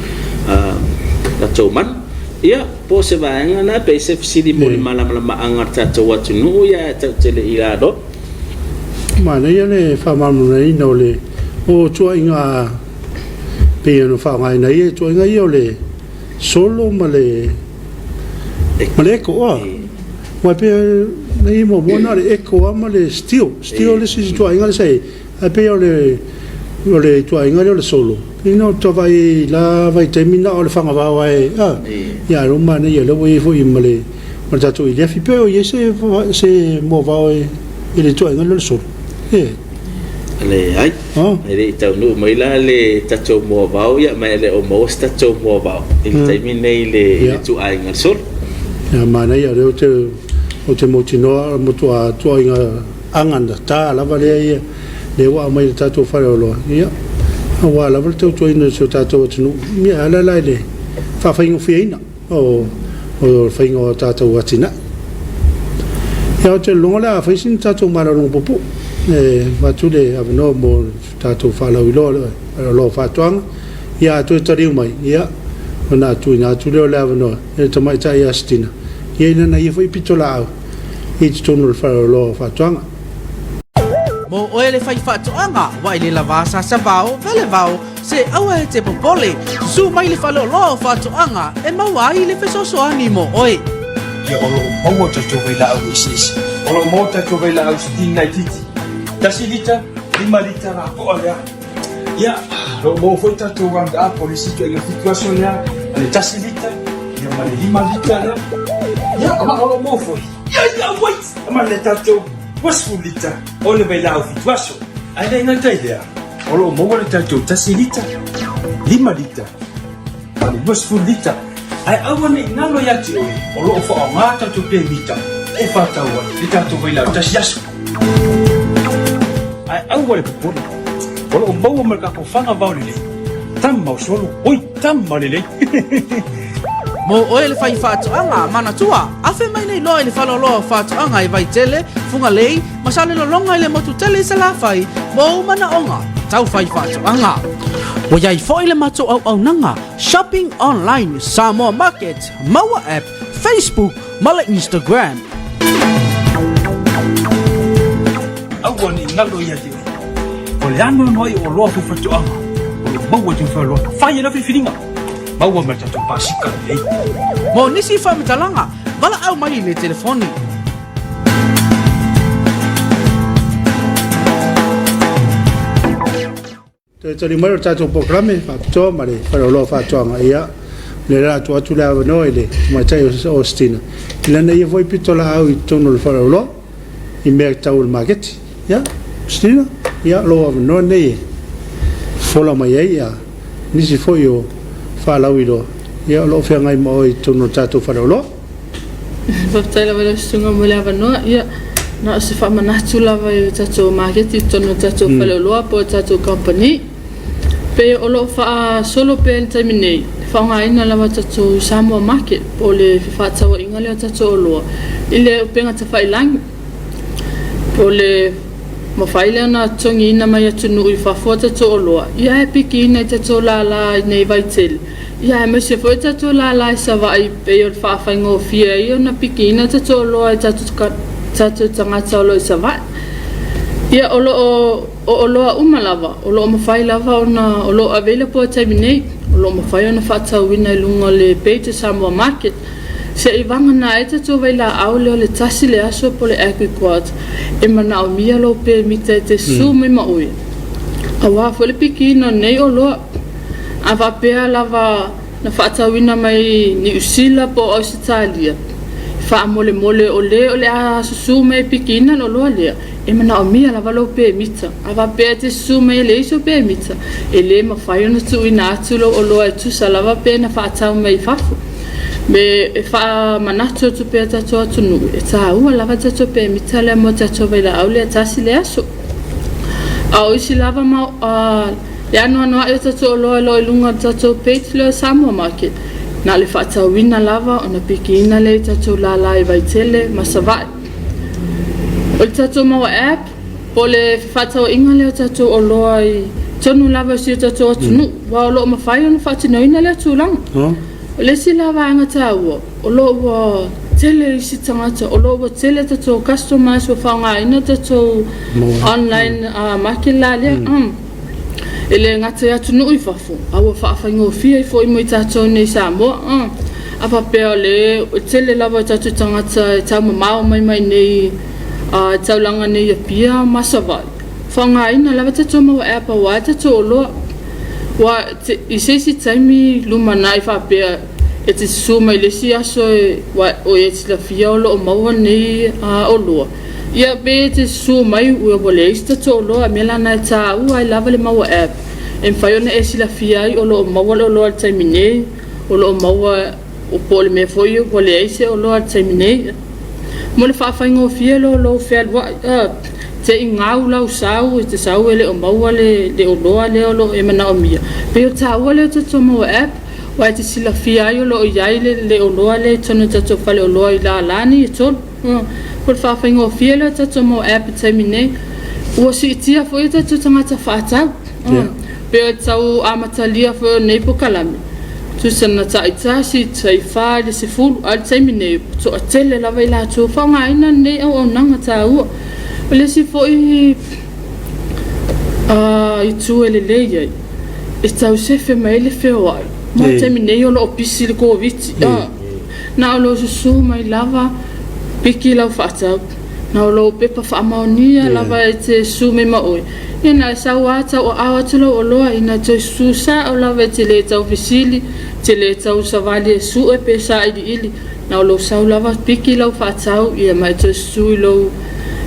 tatou manu. Ia, po o se vaega lena pe i ai se fesili mo le malamalamaaga o le tatou atunuu, ia ae tatou te le i lalo. Manaia le faamalamalamaina o le o tuuaiga pei ona faaaogaina ia ituaiga ia o le solo ma le ma le eco oa. Aua e pei na i ai muamua na o le eco lava ma le steel. Steel le isi ituaiga lea sa i ai, ae pei o le o le ituaiga lea o le solo, pei na ou vaai i la vaitaimi na o le fagavao lava e a, ia ae o lea ua manaia o lea ua i ai foi ma le ma le tatou iliafi. Pe o i ai se se moavao i le ituaiga lea o le solo? E. Leai. E le i taunuu mai la le tatou moavao, ia ma e le o maua se tatou moavao i le taimi lenei i le ituaiga o le solo. Ia, manaia, o lea ou te, ou te mautinoa o le matua tuuaiga agatata lava lea ia, lea ua aumai i le tatou faleoloa, ia, aua lava le tautuaina o si o tatou atunuu, ia, e ala la i le faafaigofieina. O le faiga o tatou atinae. Ia, ou te lagona o le a fai sina tatou malologa puupuu e avatu le avanoa mo le tatou faalauiloa o le faatoaga. Ia, a toe taliu mai, ia, ona tuuina atu lea o le avanoa i le tamaitai ia Sitina, ia i lana ia foi pitolaau i totonu o le faleoloa o faatoaga. Mo oe le faifaatoaga, ua i le lava sasavao, velevao, Se aua e te popole, susu mai le faleoloa o faatoaga e maua ai le fesoasoani mo oe. Ia o lo o maua tatou vailaau eseese. O lo o maua tatou vailaau steam laitiiti, tasi lita, lima lita lapoa lea. Ia, o lo o maua foi tatou round up o le isi ituaiga fitu aso lea, ma le tasi lita, ia ma le lima lita lea. Ia, ma o lo o maua foi, ia, ia, wait! Ma le tatou 20 lita o le vailaau fitu aso. Ae le gata i lea, O lo o maua le tatou tasi lita, lima lita, ma le 20 lita, ae aua ne i galo ia te oe, o lo o faaaoga tatou pemita e faatau ai le tatou vailaau tasi aso. Ae aua le popole, o lo o maua ma le tatou faga vao lelei, tama o solo, oi tama lelei. Mo oe le faifaatoaga, manatua, afe mai nei loa i le faleoloa o faatoaga i Vaitele, Fugalei, ma Salelologa i le motu tele i Salafai mo ou manaoga tau fai faatoaga. Ua i ai foi le matou auaunaga Shopping Online Samoa Market, Maua App, Facebook ma le Instagram. Aua ne i galo ia te oe, o le anoano ai o oloa faifatoaga o lo o maua i tau faleoloa. Fai ai lau filifiliga, maua ma le tatou pasika lelei. Mo nisi faamatalaga, valaau mai i le telefoni. Toe tali mai o le tatou polokalame faapitoa ma le faleoloa faatoaga. Ia, o lea la tuu atu le avanoa i le tamaitai o Austina i lana ia foi pitolaau i totonu o le faleoloa i mea tau o le maketi. Ia, Austina, ia, lou avanoa lenei e fola mai ai ia nisi foi o faalauiloa ia o lo o feagai ma oe i totonu o le tatou faleoloa. Faafetai lava i lau susuga mo le avanoa. Ia, na o se faamanatu lava i le tatou maketi i totonu o le tatou faleoloa po o le tatou kamupani. Pe o lo o faasolo pea i le taimi nei, le faaaogaina lava o tatou Samoa Market po o le fefaatauaiga lea o tatou oloa i le upega tafailagi. Po o le mafai lea ona totogiina mai atunuu i fafo a tatou oloa, ia ae pikiina i tatou lala i nei vaitele. Ia aemaise foi tatou lala i Savaii pei o le faafaigofie ai ona pikiina tatou oloa e tatou tagata o lo o i Savaii. Ia o lo o o oloa uma lava o lo o mafai lava ona o lo o available i le taimi nei, o lo o mafai ona faatauina i luga o le page o Samoa Market. Se i vagana ai tatou vailaau lea o le tasi le aso po o le Agriquart e manaomia lou pemita e te susu mai ma oe aua foi le pikiina o nei oloa. A faapea lava na faatauina mai Niu Sila po o Ausetalia, faamolemole o le o le a susu mai e pikiina le oloa lea, e manaomia lava lou pemita. A faapea e te susu mai e leai sou pemita, e le mafai ona tuuina atu lou oloa e tusa lava pe na faatau mai i fafo. Me e faamanatu atu pea tatou atunuu, e taua lava tatou pemita lea mo tatou vailaau lea tasi le aso. A o isi lava ma. Le anoanoai o tatou oloa o lo o i luga o le tatou page lea o Samoa Market, na o le faatauina lava ona pikiina lea i tatou lala i Vaitele ma Savaii. O le tatou Maua App, po o le fefaatauaiga lea o tatou oloa i totonu lava o si o tatou atunuu, aua o lo o mafai ona faatinoina lea tulaga. O le isi la vaega taua, o lo o ua tele isi tagata, o lo o ua tele tatou customers ua faaaogaina tatou online market la lea. E le gata i atunuu i fafo, a ua faafaigofie ai foi mo i tatou nei i Samoa. A faapea o le tele lava o tatou tagata e taumamao mai mai i inei i taulaga nei i Apia ma Savaii, faaaogaina lava tatou maua app aua tatou oloa. Ua i se isi taimi lumanai faapea e te susu mai le isi aso ua o e silafia o lo o maua nei oloa, ia pe e te susu mai ua leai se tatou oloa. O mea la na e taua ai lava le maua app e mafai ona e silafia ai o lo o maua le oloa i le taimi nei, o lo o maua po o le mea foi ua leai se oloa i le taimi nei. Mo le faafaigofie loa o lou fealuai, te i gau lau sau, e te sau e le o maua le oloa lea o lo o e manaomia. Pei o taua lea o tatou maua app, aua e te silafia ai o lo o i ai le oloa lea i totonu o tatou faleoloa i lala nei e tolu. O le faafaigofie lea o tatou maua app i le taimi nei. Ua siitia foi o tatou tagata faatau. Pe o tau amatalia foi o nei pokalame, tusa na taitasi, taifa i le 10, a o le taimi nei, ua toatele lava i latou faaaogaina lenei auaunaga taua. O le isi foi itu e lelei ai, e tau sefe mai ai le feoai, ma o le taimi nei o lo o pisi le Koviti. Na o lou susu mai lava, piki lau faatau. Na o lou pepa faamaonia lava e te susu mai ma oe. Ia na e sau a tauaao atu lau oloa ina toe susu sao lava e te le tau fesili, te le tau savali e sue pe sailiili, na o lou sau lava piki lau faatau ia ma e toe susu i lou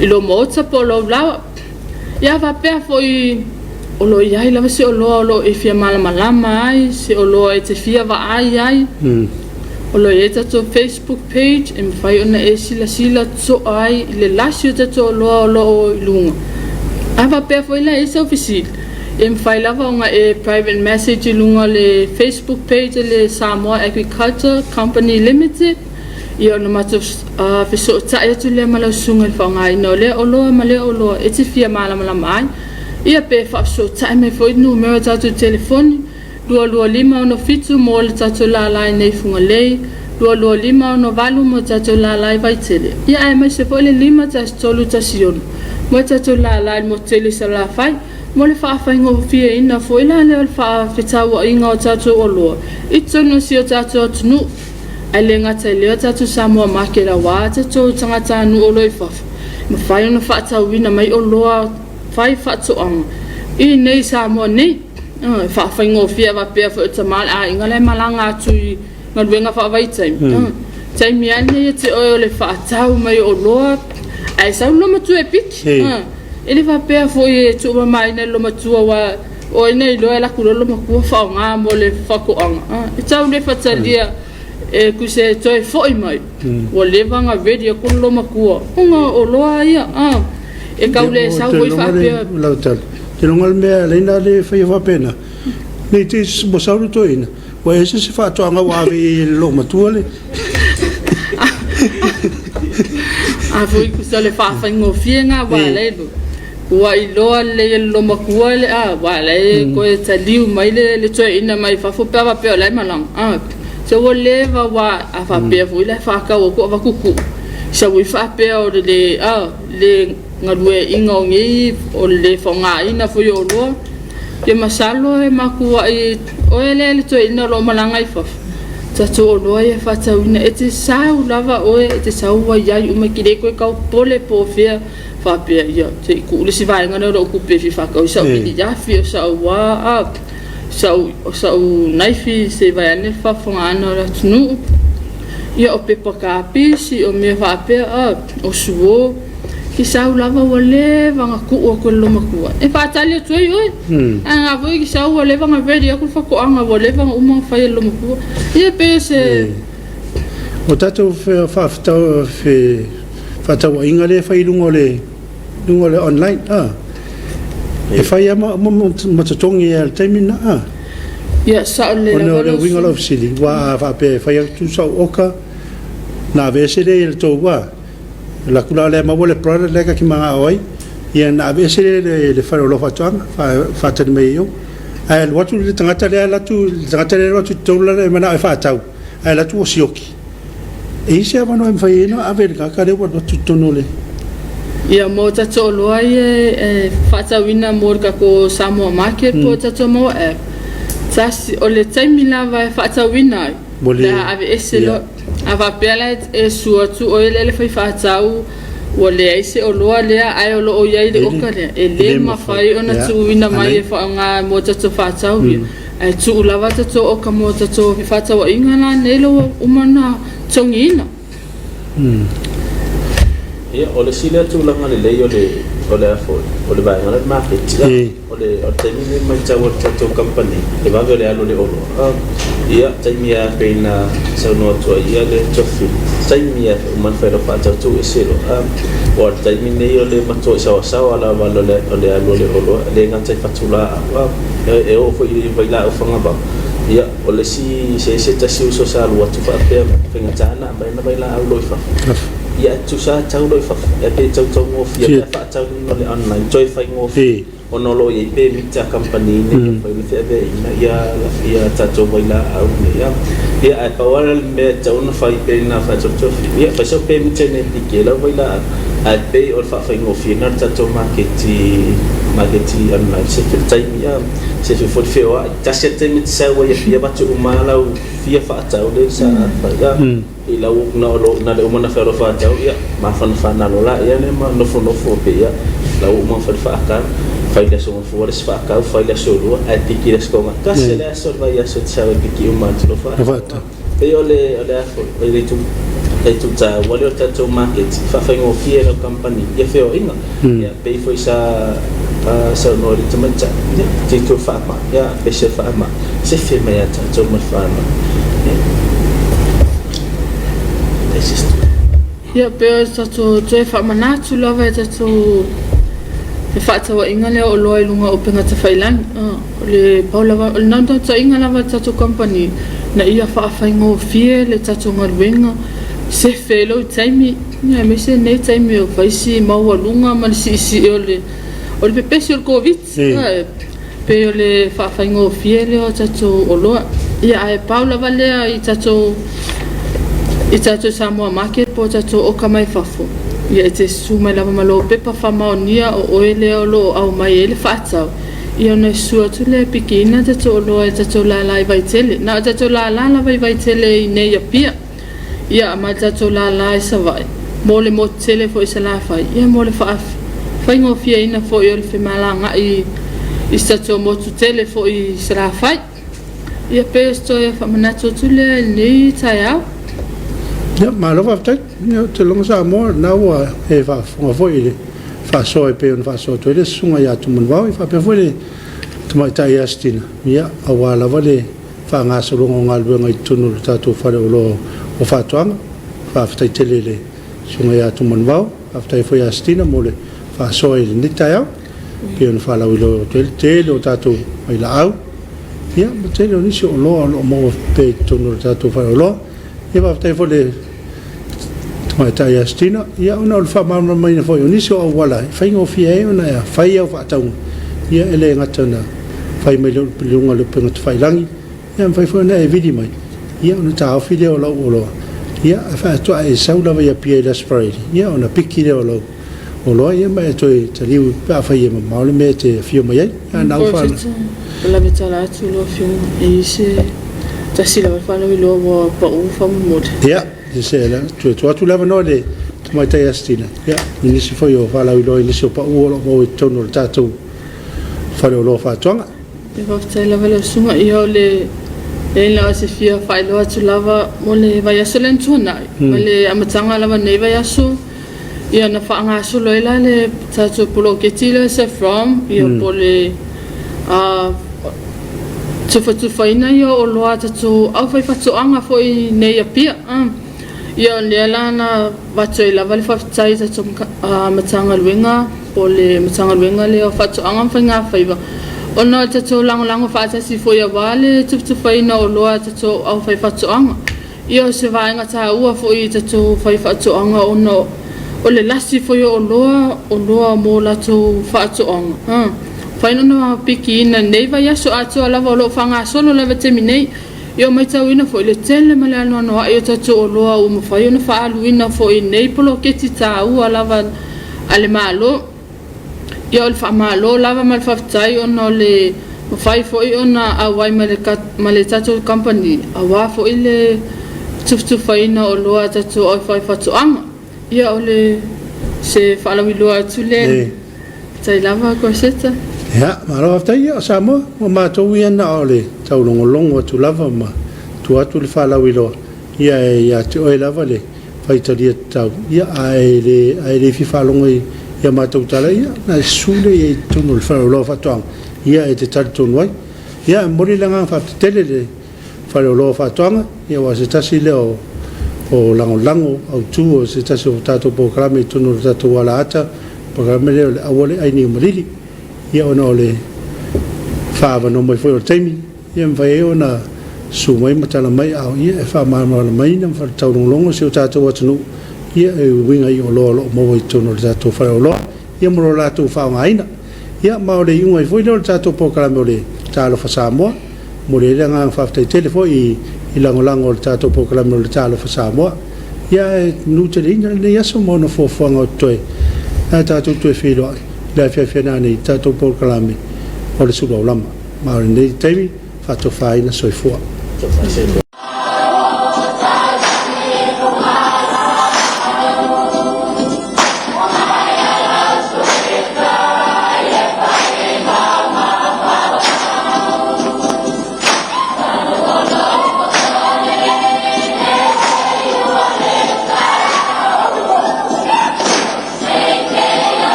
i lou maota po o lou laoa. Ia faapea foi o lo o i ai lava se oloa o lo o e fia malamalama ai, se oloa e te fia vaai ai. O lo o i ai tatou Facebook page e mafai ona e silasila totoa ai i le lasi o tatou oloa o lo o i luga. A faapea foi la e i ai sau fesili, e mafai lava ona e private message i luga o le Facebook page a le Samoa Agriculture Company Limited, ia ona matou fesootai atu lea ma lau susuga i le faaaogaina o lea oloa ma lea oloa e te fia malamalama ai. Ia pe faafesootai mai foi numera o tatou telefoni, 22567 mo le tatou lala i nei Fugalei, 22568 mo le tatou lala i Vaitele, ia aemaise foi le 51316 mo le tatou lala i le motu tele i Salafai, mo le faafaigofieina foi la lea o le faafetauaiga o tatou oloa i totonu o si o tatou atunuu. Ae le gata i lea o tatou Samoa Market aua tatou tagatanuu o lo o i fafo, e mafai ona faatauina mai oloa fai faatoaga i nei Samoa nei. E faafaigofie faapea foi o tama o le aiga la e malaga atu i galuega faavaitaimi. Taimi lava lenei ia te oe o le faatau mai o oloa ae sau le loomatua e piki. E le faapea foi e tuumamaina e le loomatua aua o ai na iloa e alu atu loa le loomatua faaaoga mo le faatoaga. E tau le faatalia e tusa e toe foi mai ua leva ona ready atu le loomatua ona o oloa ia. E tau le sau foi faapea. Lau tali. Te loga le mea e ala le faia faapena. Nei te ua sau le toeaina, ua ese se faatoaga ua ave i ai e le loomatua le. A foi tusa le faafaigofie na aua e ala ai ua iloa lelei e le loomatua le a aua la e toe taliu mai le toeaina mai fafo pe a faapea o la e malaga. A se ua leva aua a faapea foi la e faatau atu avatu tuu sau ai faapea o le le a le galueaiina o nei, o le le faaaogaina foi o oloa. Ia masalo e matuai oe lea le toeaina o lo o malaga i fafo, tatou oloa ia e faatauina, e te sau lava oe, e te sau ua i ai uma, e te le toe tau popole po o fea faapea, ia se i tuu le isi vaega lea o lou tupe e fia faatau ai sau viliafi, o sau a, o sau naifi se i vaeane le faafofogaaga o le atunuu, ia o pepa kapisi, o mea faapea, o suo. Ke sau lava ua leva ona tuu atu e le loomatua e faatali atu ai oe. Ae na foi ke sau ua leva ona ready atu le faatoaga ua leva ona uma ona fai e le loomatua. Ia pei o se. O tatou fefaatauaiga lea e fai i luga o le luga o le online a. E fai lava ma totogi i le taimi lena a? Ia, sao lelei lava. Ona o le uiga o lau fesili, aua a faapea e fai atu sau oka, ona aveese lea i le tou a, alu atu la lea maua le product lea ta te manao ai, ia ona aveese lea i le fale o lau faatoaga, faatali mai ai i o. Ae alu atu le tagata lea alu atu, le tagata lea alu atu i totonu la e manao e faatau, ae alu atu ua sioki. E i ai se avanoa e mafai ai ona ave i le tagata lea ua alu atu i totonu o le. Ia, mo tatou oloa ia e faatauina mo le tatou Samoa Market po o tatou Maua App, tasi, o le taimi lava e faatauina ai, pe a aveese loa. A faapea la e sua atu oe lea le fai faatau ua leai se oloa lea ae o lo o i ai le oka lea, e le mafai ona tuuina mai e faaaoga mo tatou faatau ia. Ae tuu lava tatou oka mo tatou fefaatauaiga la nei la ua uma ona totogiina. Ia, o le isi lea tulaga lelei o le, o le a foi, o le vaega lea o le maketi. O le, o le taimi lenei e matau atu i le tatou kamupani, e vave o le alu o le oloa. Ia, taimi lava e pei ona saunoa atu ai ia le Tofi, taimi lava e uma ona fai lau faatau tuu ese loa. Aua o le taimi lenei o le matuai saoasaoa lava o le, o le alu o le oloa, e le gata i fatulaau, e oo foi i vailaau fagavao. Ia, o le isi, se se tasi uso sa alu atu faapea, faigata ona aumai ana vailaau loa i fafo. Ia, e tutusa lava tau loa i fafo, ae pei e tautaugofie pe a faatau i luga o le online, toe faigofie. Ona o lo o i ai pemita a kamupani nei e mafai ona feaveaiina ia tatou vailaau nei. Ia, ae pau lava le mea e tatau ona fai pei ona fai atu Tofi, ia fai sau pemita ina ia piki ai lau vailaau, ae pei o le faafaigofieina o le tatou maketi, maketi online, se i taimi a, se i foi le feoai. Tasi lava le taimi e te sau ai e fia avatu uma lau fia faatau lea sa fai a. I lau na o na le uma na fealofa atu au ia mafanafana loa la ia le ma nofonofo pe ia la ua uma na fai le faakau fai le aso gafua le isi faakau fai le aso lua ae piki le aso toga tasi le aso le vaiaso e te sau e piki uma atu loa faatau pei o le o le a foi o le itu le itu taua lea o le tatou market faafaigofie lau kamupani ia feoaiga ia pei foi sa saunoa i le tamaitai ia tilotilo faamai ia pese faamai sefe mai ia tatou ma le fanau ia that's just Ia pei o tatou toe faamanatu lava e tatou fefaatauaiga lea o oloa i luga o upega tafailagi. O le pau lava, o le naunautaiga lava o le tatou kamupani ina ia faafaigofie le tatou galuega, sefe ai lou taimi, ia aemaise lenei taimi o vaisi maualuga ma le siisii o le o le pepesi o le Koviti. Pei o le faafaigofie lea o tatou oloa. Ia ae pau lava lea i tatou i tatou Samoa Market po o tatou oka mai fafo, ia e te susu mai lava ma lou pepa faamaonia o oe lea o lo o aumai ai le faatau, ia ona susu atu lea e pikiina tatou oloa e tatou lala i Vaitele. Na o tatou lala lava i Vaitele i inei i Apia. Ia, ma le tatou lala i Savaii, mo le motu tele foi i Salafai, ia mo le faafaigofieina foi o le femalagaai i se tatou motu tele foi i Salafai. Ia, pei o se toe faamanatu atu lea i lenei taeao. Ia, malo faafetai. Ia, ou te lagona Samoa, o lena ua e faafofoga foi i le faasoa e pei ona faasoa atu ai le Susuga ia Tumanuvao, ia faapea foi le Tamaitai ia Stina, ia, aua lava le faagasologa o galuega i totonu o le tatou faleoloa o faatoaga. Faafetai tele i le Susuga ia Tumanuvao, faafetai foi ia Stina mo le faasoa i lenei taeao, pei ona faalauiloa atu ai le tele o tatou vailaau, ia ma tele o nisi o oloa o lo o maua pea i totonu o le tatou faleoloa. Ia faafetai foi i le Tamaitai ia Stina, ia ona o le faamalamalamaina foi o nisi o auala e faigofie ai ona fai au faatauga, ia e le gata ona fai mai i luga o le upega tafailagi, ia e mafai foi ona e vili mai, ia ona taofi lea o lau oloa, ia ae faatoa e sau lava i Apia i le Aso Faraile, ia ona piki lea o lau oloa, ia ma e toe taliu pe afai e mamao le mea e te afio mai ai. Ia na ua faala. Ua lave tala atu lau Afioga, e i ai se tasi lava faalauiloa ua pau faamolemole. Ia, se la, toe tuu atu le avanoa i le Tamaitai ia Stina, ia, i nisi foi o faalauiloa i nisi o pau o lo o maua i totonu o le tatou faleoloa faatoaga. Ia faafetai lava lau susuga. Ia o le leai na o se fia faailoa atu lava mo le vaiaso lea na tuanai, ma le amataga lava o lenei vaiaso, Ia na faagasolo ai la le tatou poloketi lea SAFROM, ia po o le tufatufaina ia o oloa a tatou aufaifatoaga foi i inei i Apia. Ia o lea la na avatu ai lava le faafetai i tatou Matagaluega. po o le Matagaluega lea o Faatoaga ma Faigafaiva, ona o le tatou lagolago faatasi foi aua le tufatufaina o oloa a tatou aufaifaatoaga. Ia o se vaega taua foi i tatou faifaatoaga ona o le lasi foi o oloa, oloa mo latou faatoaga. A mafai ona pikiina i lenei vaiaso atoa lava o lo o faagasolo lava i le taimi nei. Ia ua matauina foi le tele ma le anoanoai o tatou oloa ua mafai ona faaaluina foi i nei poloketi taua lava a le Malo. Ia o le faamalo lava ma le faafetai ona o le mafai foi ona auai ma le ma le tatou kamupani aua foi le tufatufaina o oloa a tatou aufaifatoaga. Ia o le se faalauiloa atu lea. Faafetai lava Koseta. Ia, malo faafetai. Ia, o Samoa, ua matou ia na o le taulogologo atu lava ma tuu atu le faalauiloa, ia e ia te oe lava le faitalia tatau, ia a e le, a e le fia faalogo i a matou tala, ia na e susu lea i ai i totonu o le faleoloa o faatoaga, ia e te talitonu ai. Ia, e momoli le agaga faafetai tele i le Faleoloa o Faatoaga, ia aua o se tasi lea o, o lagolago autu o se tasi o tatou polokalame i totonu o le tatou alaata, polokalame lea o le Aua le Ai Niu Malili. Ia ona o le faaavanoa mai foi o le taimi, ia e mafai ai ona susu mai ma tala mai a o ia e faamalamalamaina ma taulogologo si o tatou atunuu ia e uiga i oloa o lo o maua i totonu o le tatou faleoloa ia mo lo latou faaaogaina. Ia ma o le iuga ai foi lea o le tatou polokalame o le Talofa Samoa. Momoli ai le agaga faafetai tele foi i lagolago o le tatou polokalame o le Talofa Samoa. Ia ae nuteleina lenei aso ma ona fuafuaga o totoe ae tatou toe feiloai i le afiafi a nanei i le tatou polokalame o le Sulu Aulama. Ma o lenei taimi, faatofaina soifua.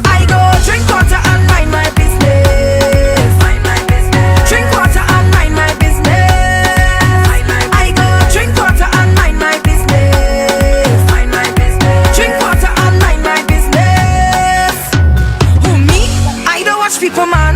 I go drink water and mind my business. Drink water and mind my business. I go drink water and mind my business. Drink water and mind my business. Who me? I don't watch people, man.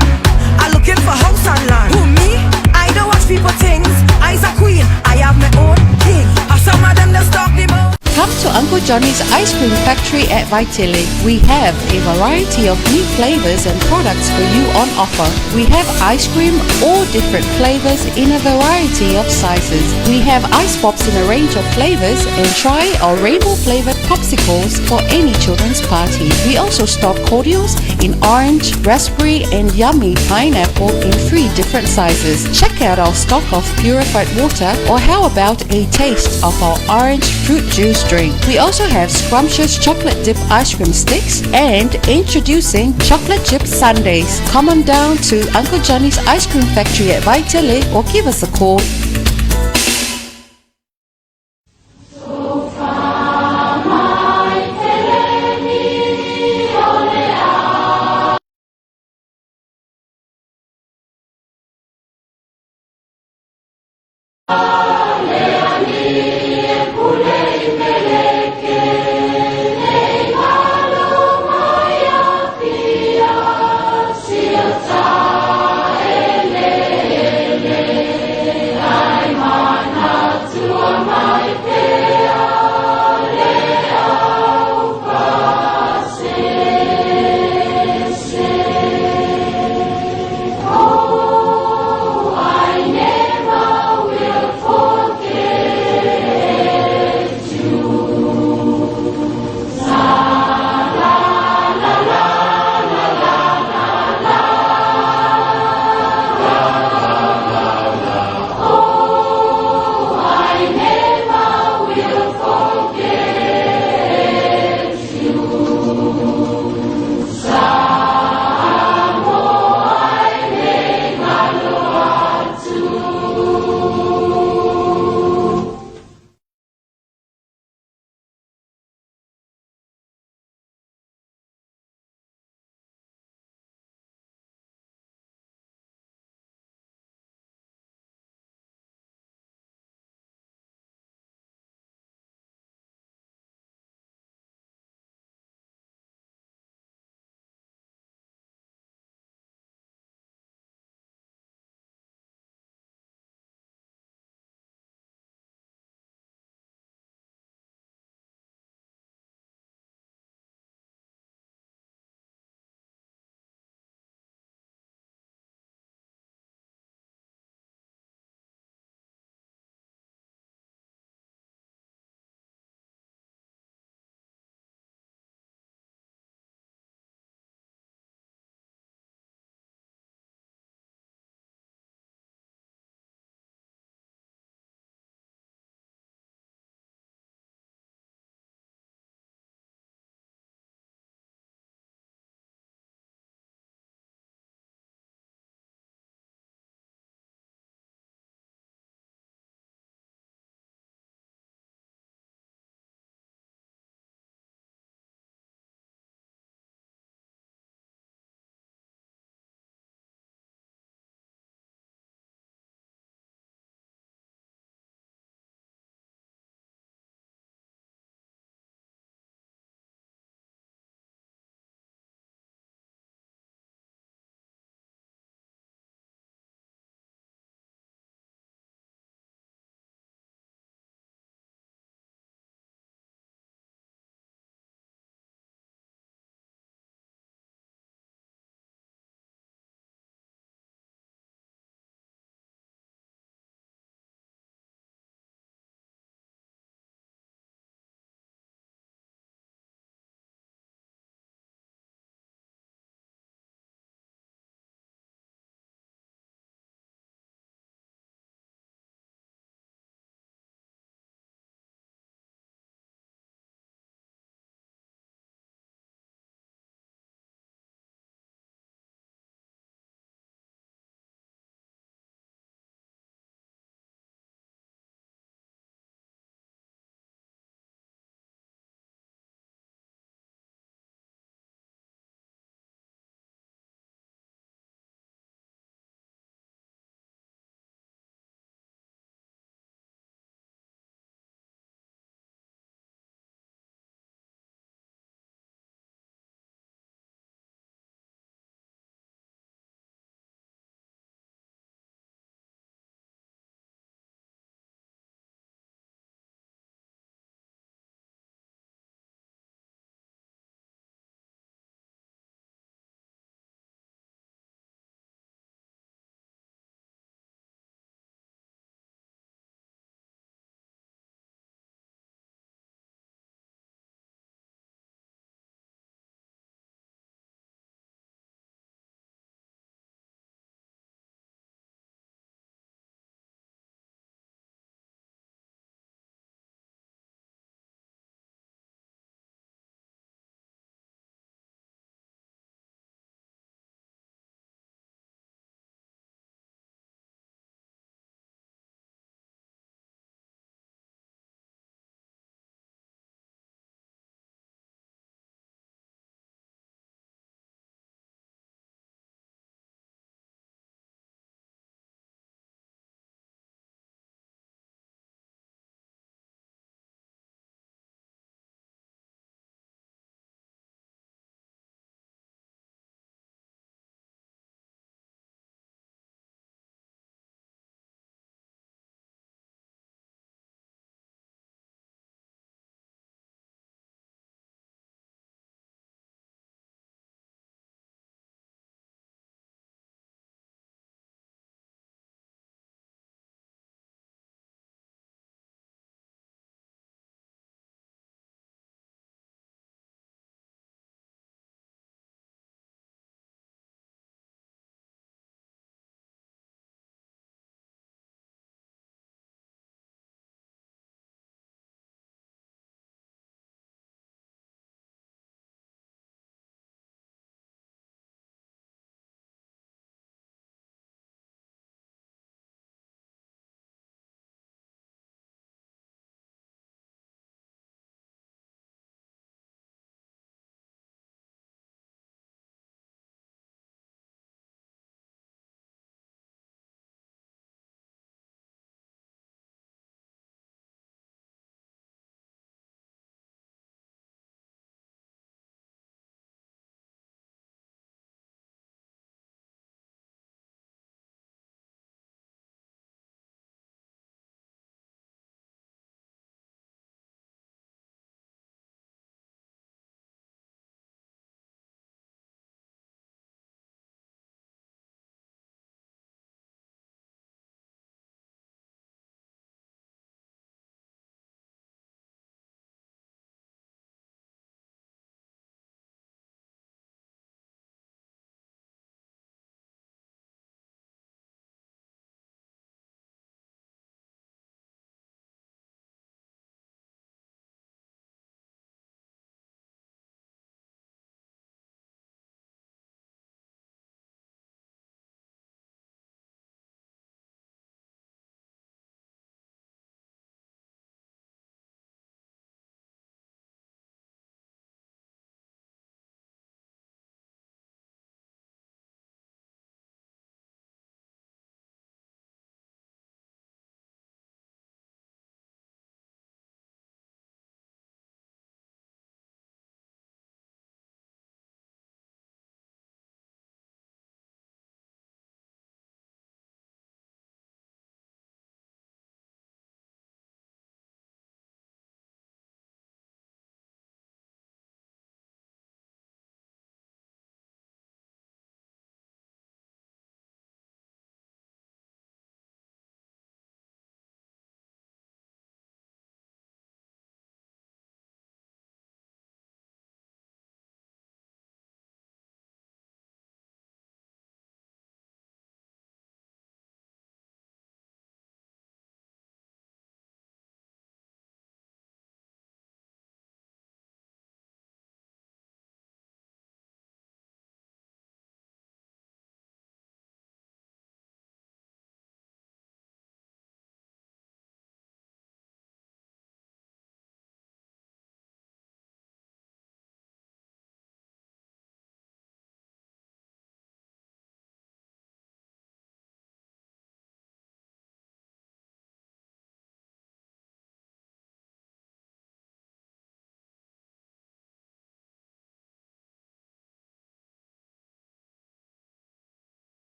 I looking for house and land. Who me? I don't watch people things. I's a queen. I have my own king. Some of them just talk the most. Come to Uncle Johnny's Ice Cream Factory at Vaitele. We have a variety of new flavors and products for you on offer. We have ice cream, all different flavors in a variety of sizes. We have ice pops in a range of flavors and try our rainbow flavored popsicles for any children's party. We also stock cordials in orange, raspberry and yummy pineapple in three different sizes. Check out our stock of purified water or how about a taste of our orange fruit juice drink. We also have scrumptious chocolate dip ice cream sticks and introducing chocolate chip sundaes. Come on down to Uncle Johnny's Ice Cream Factory at Vaitele or give us a call.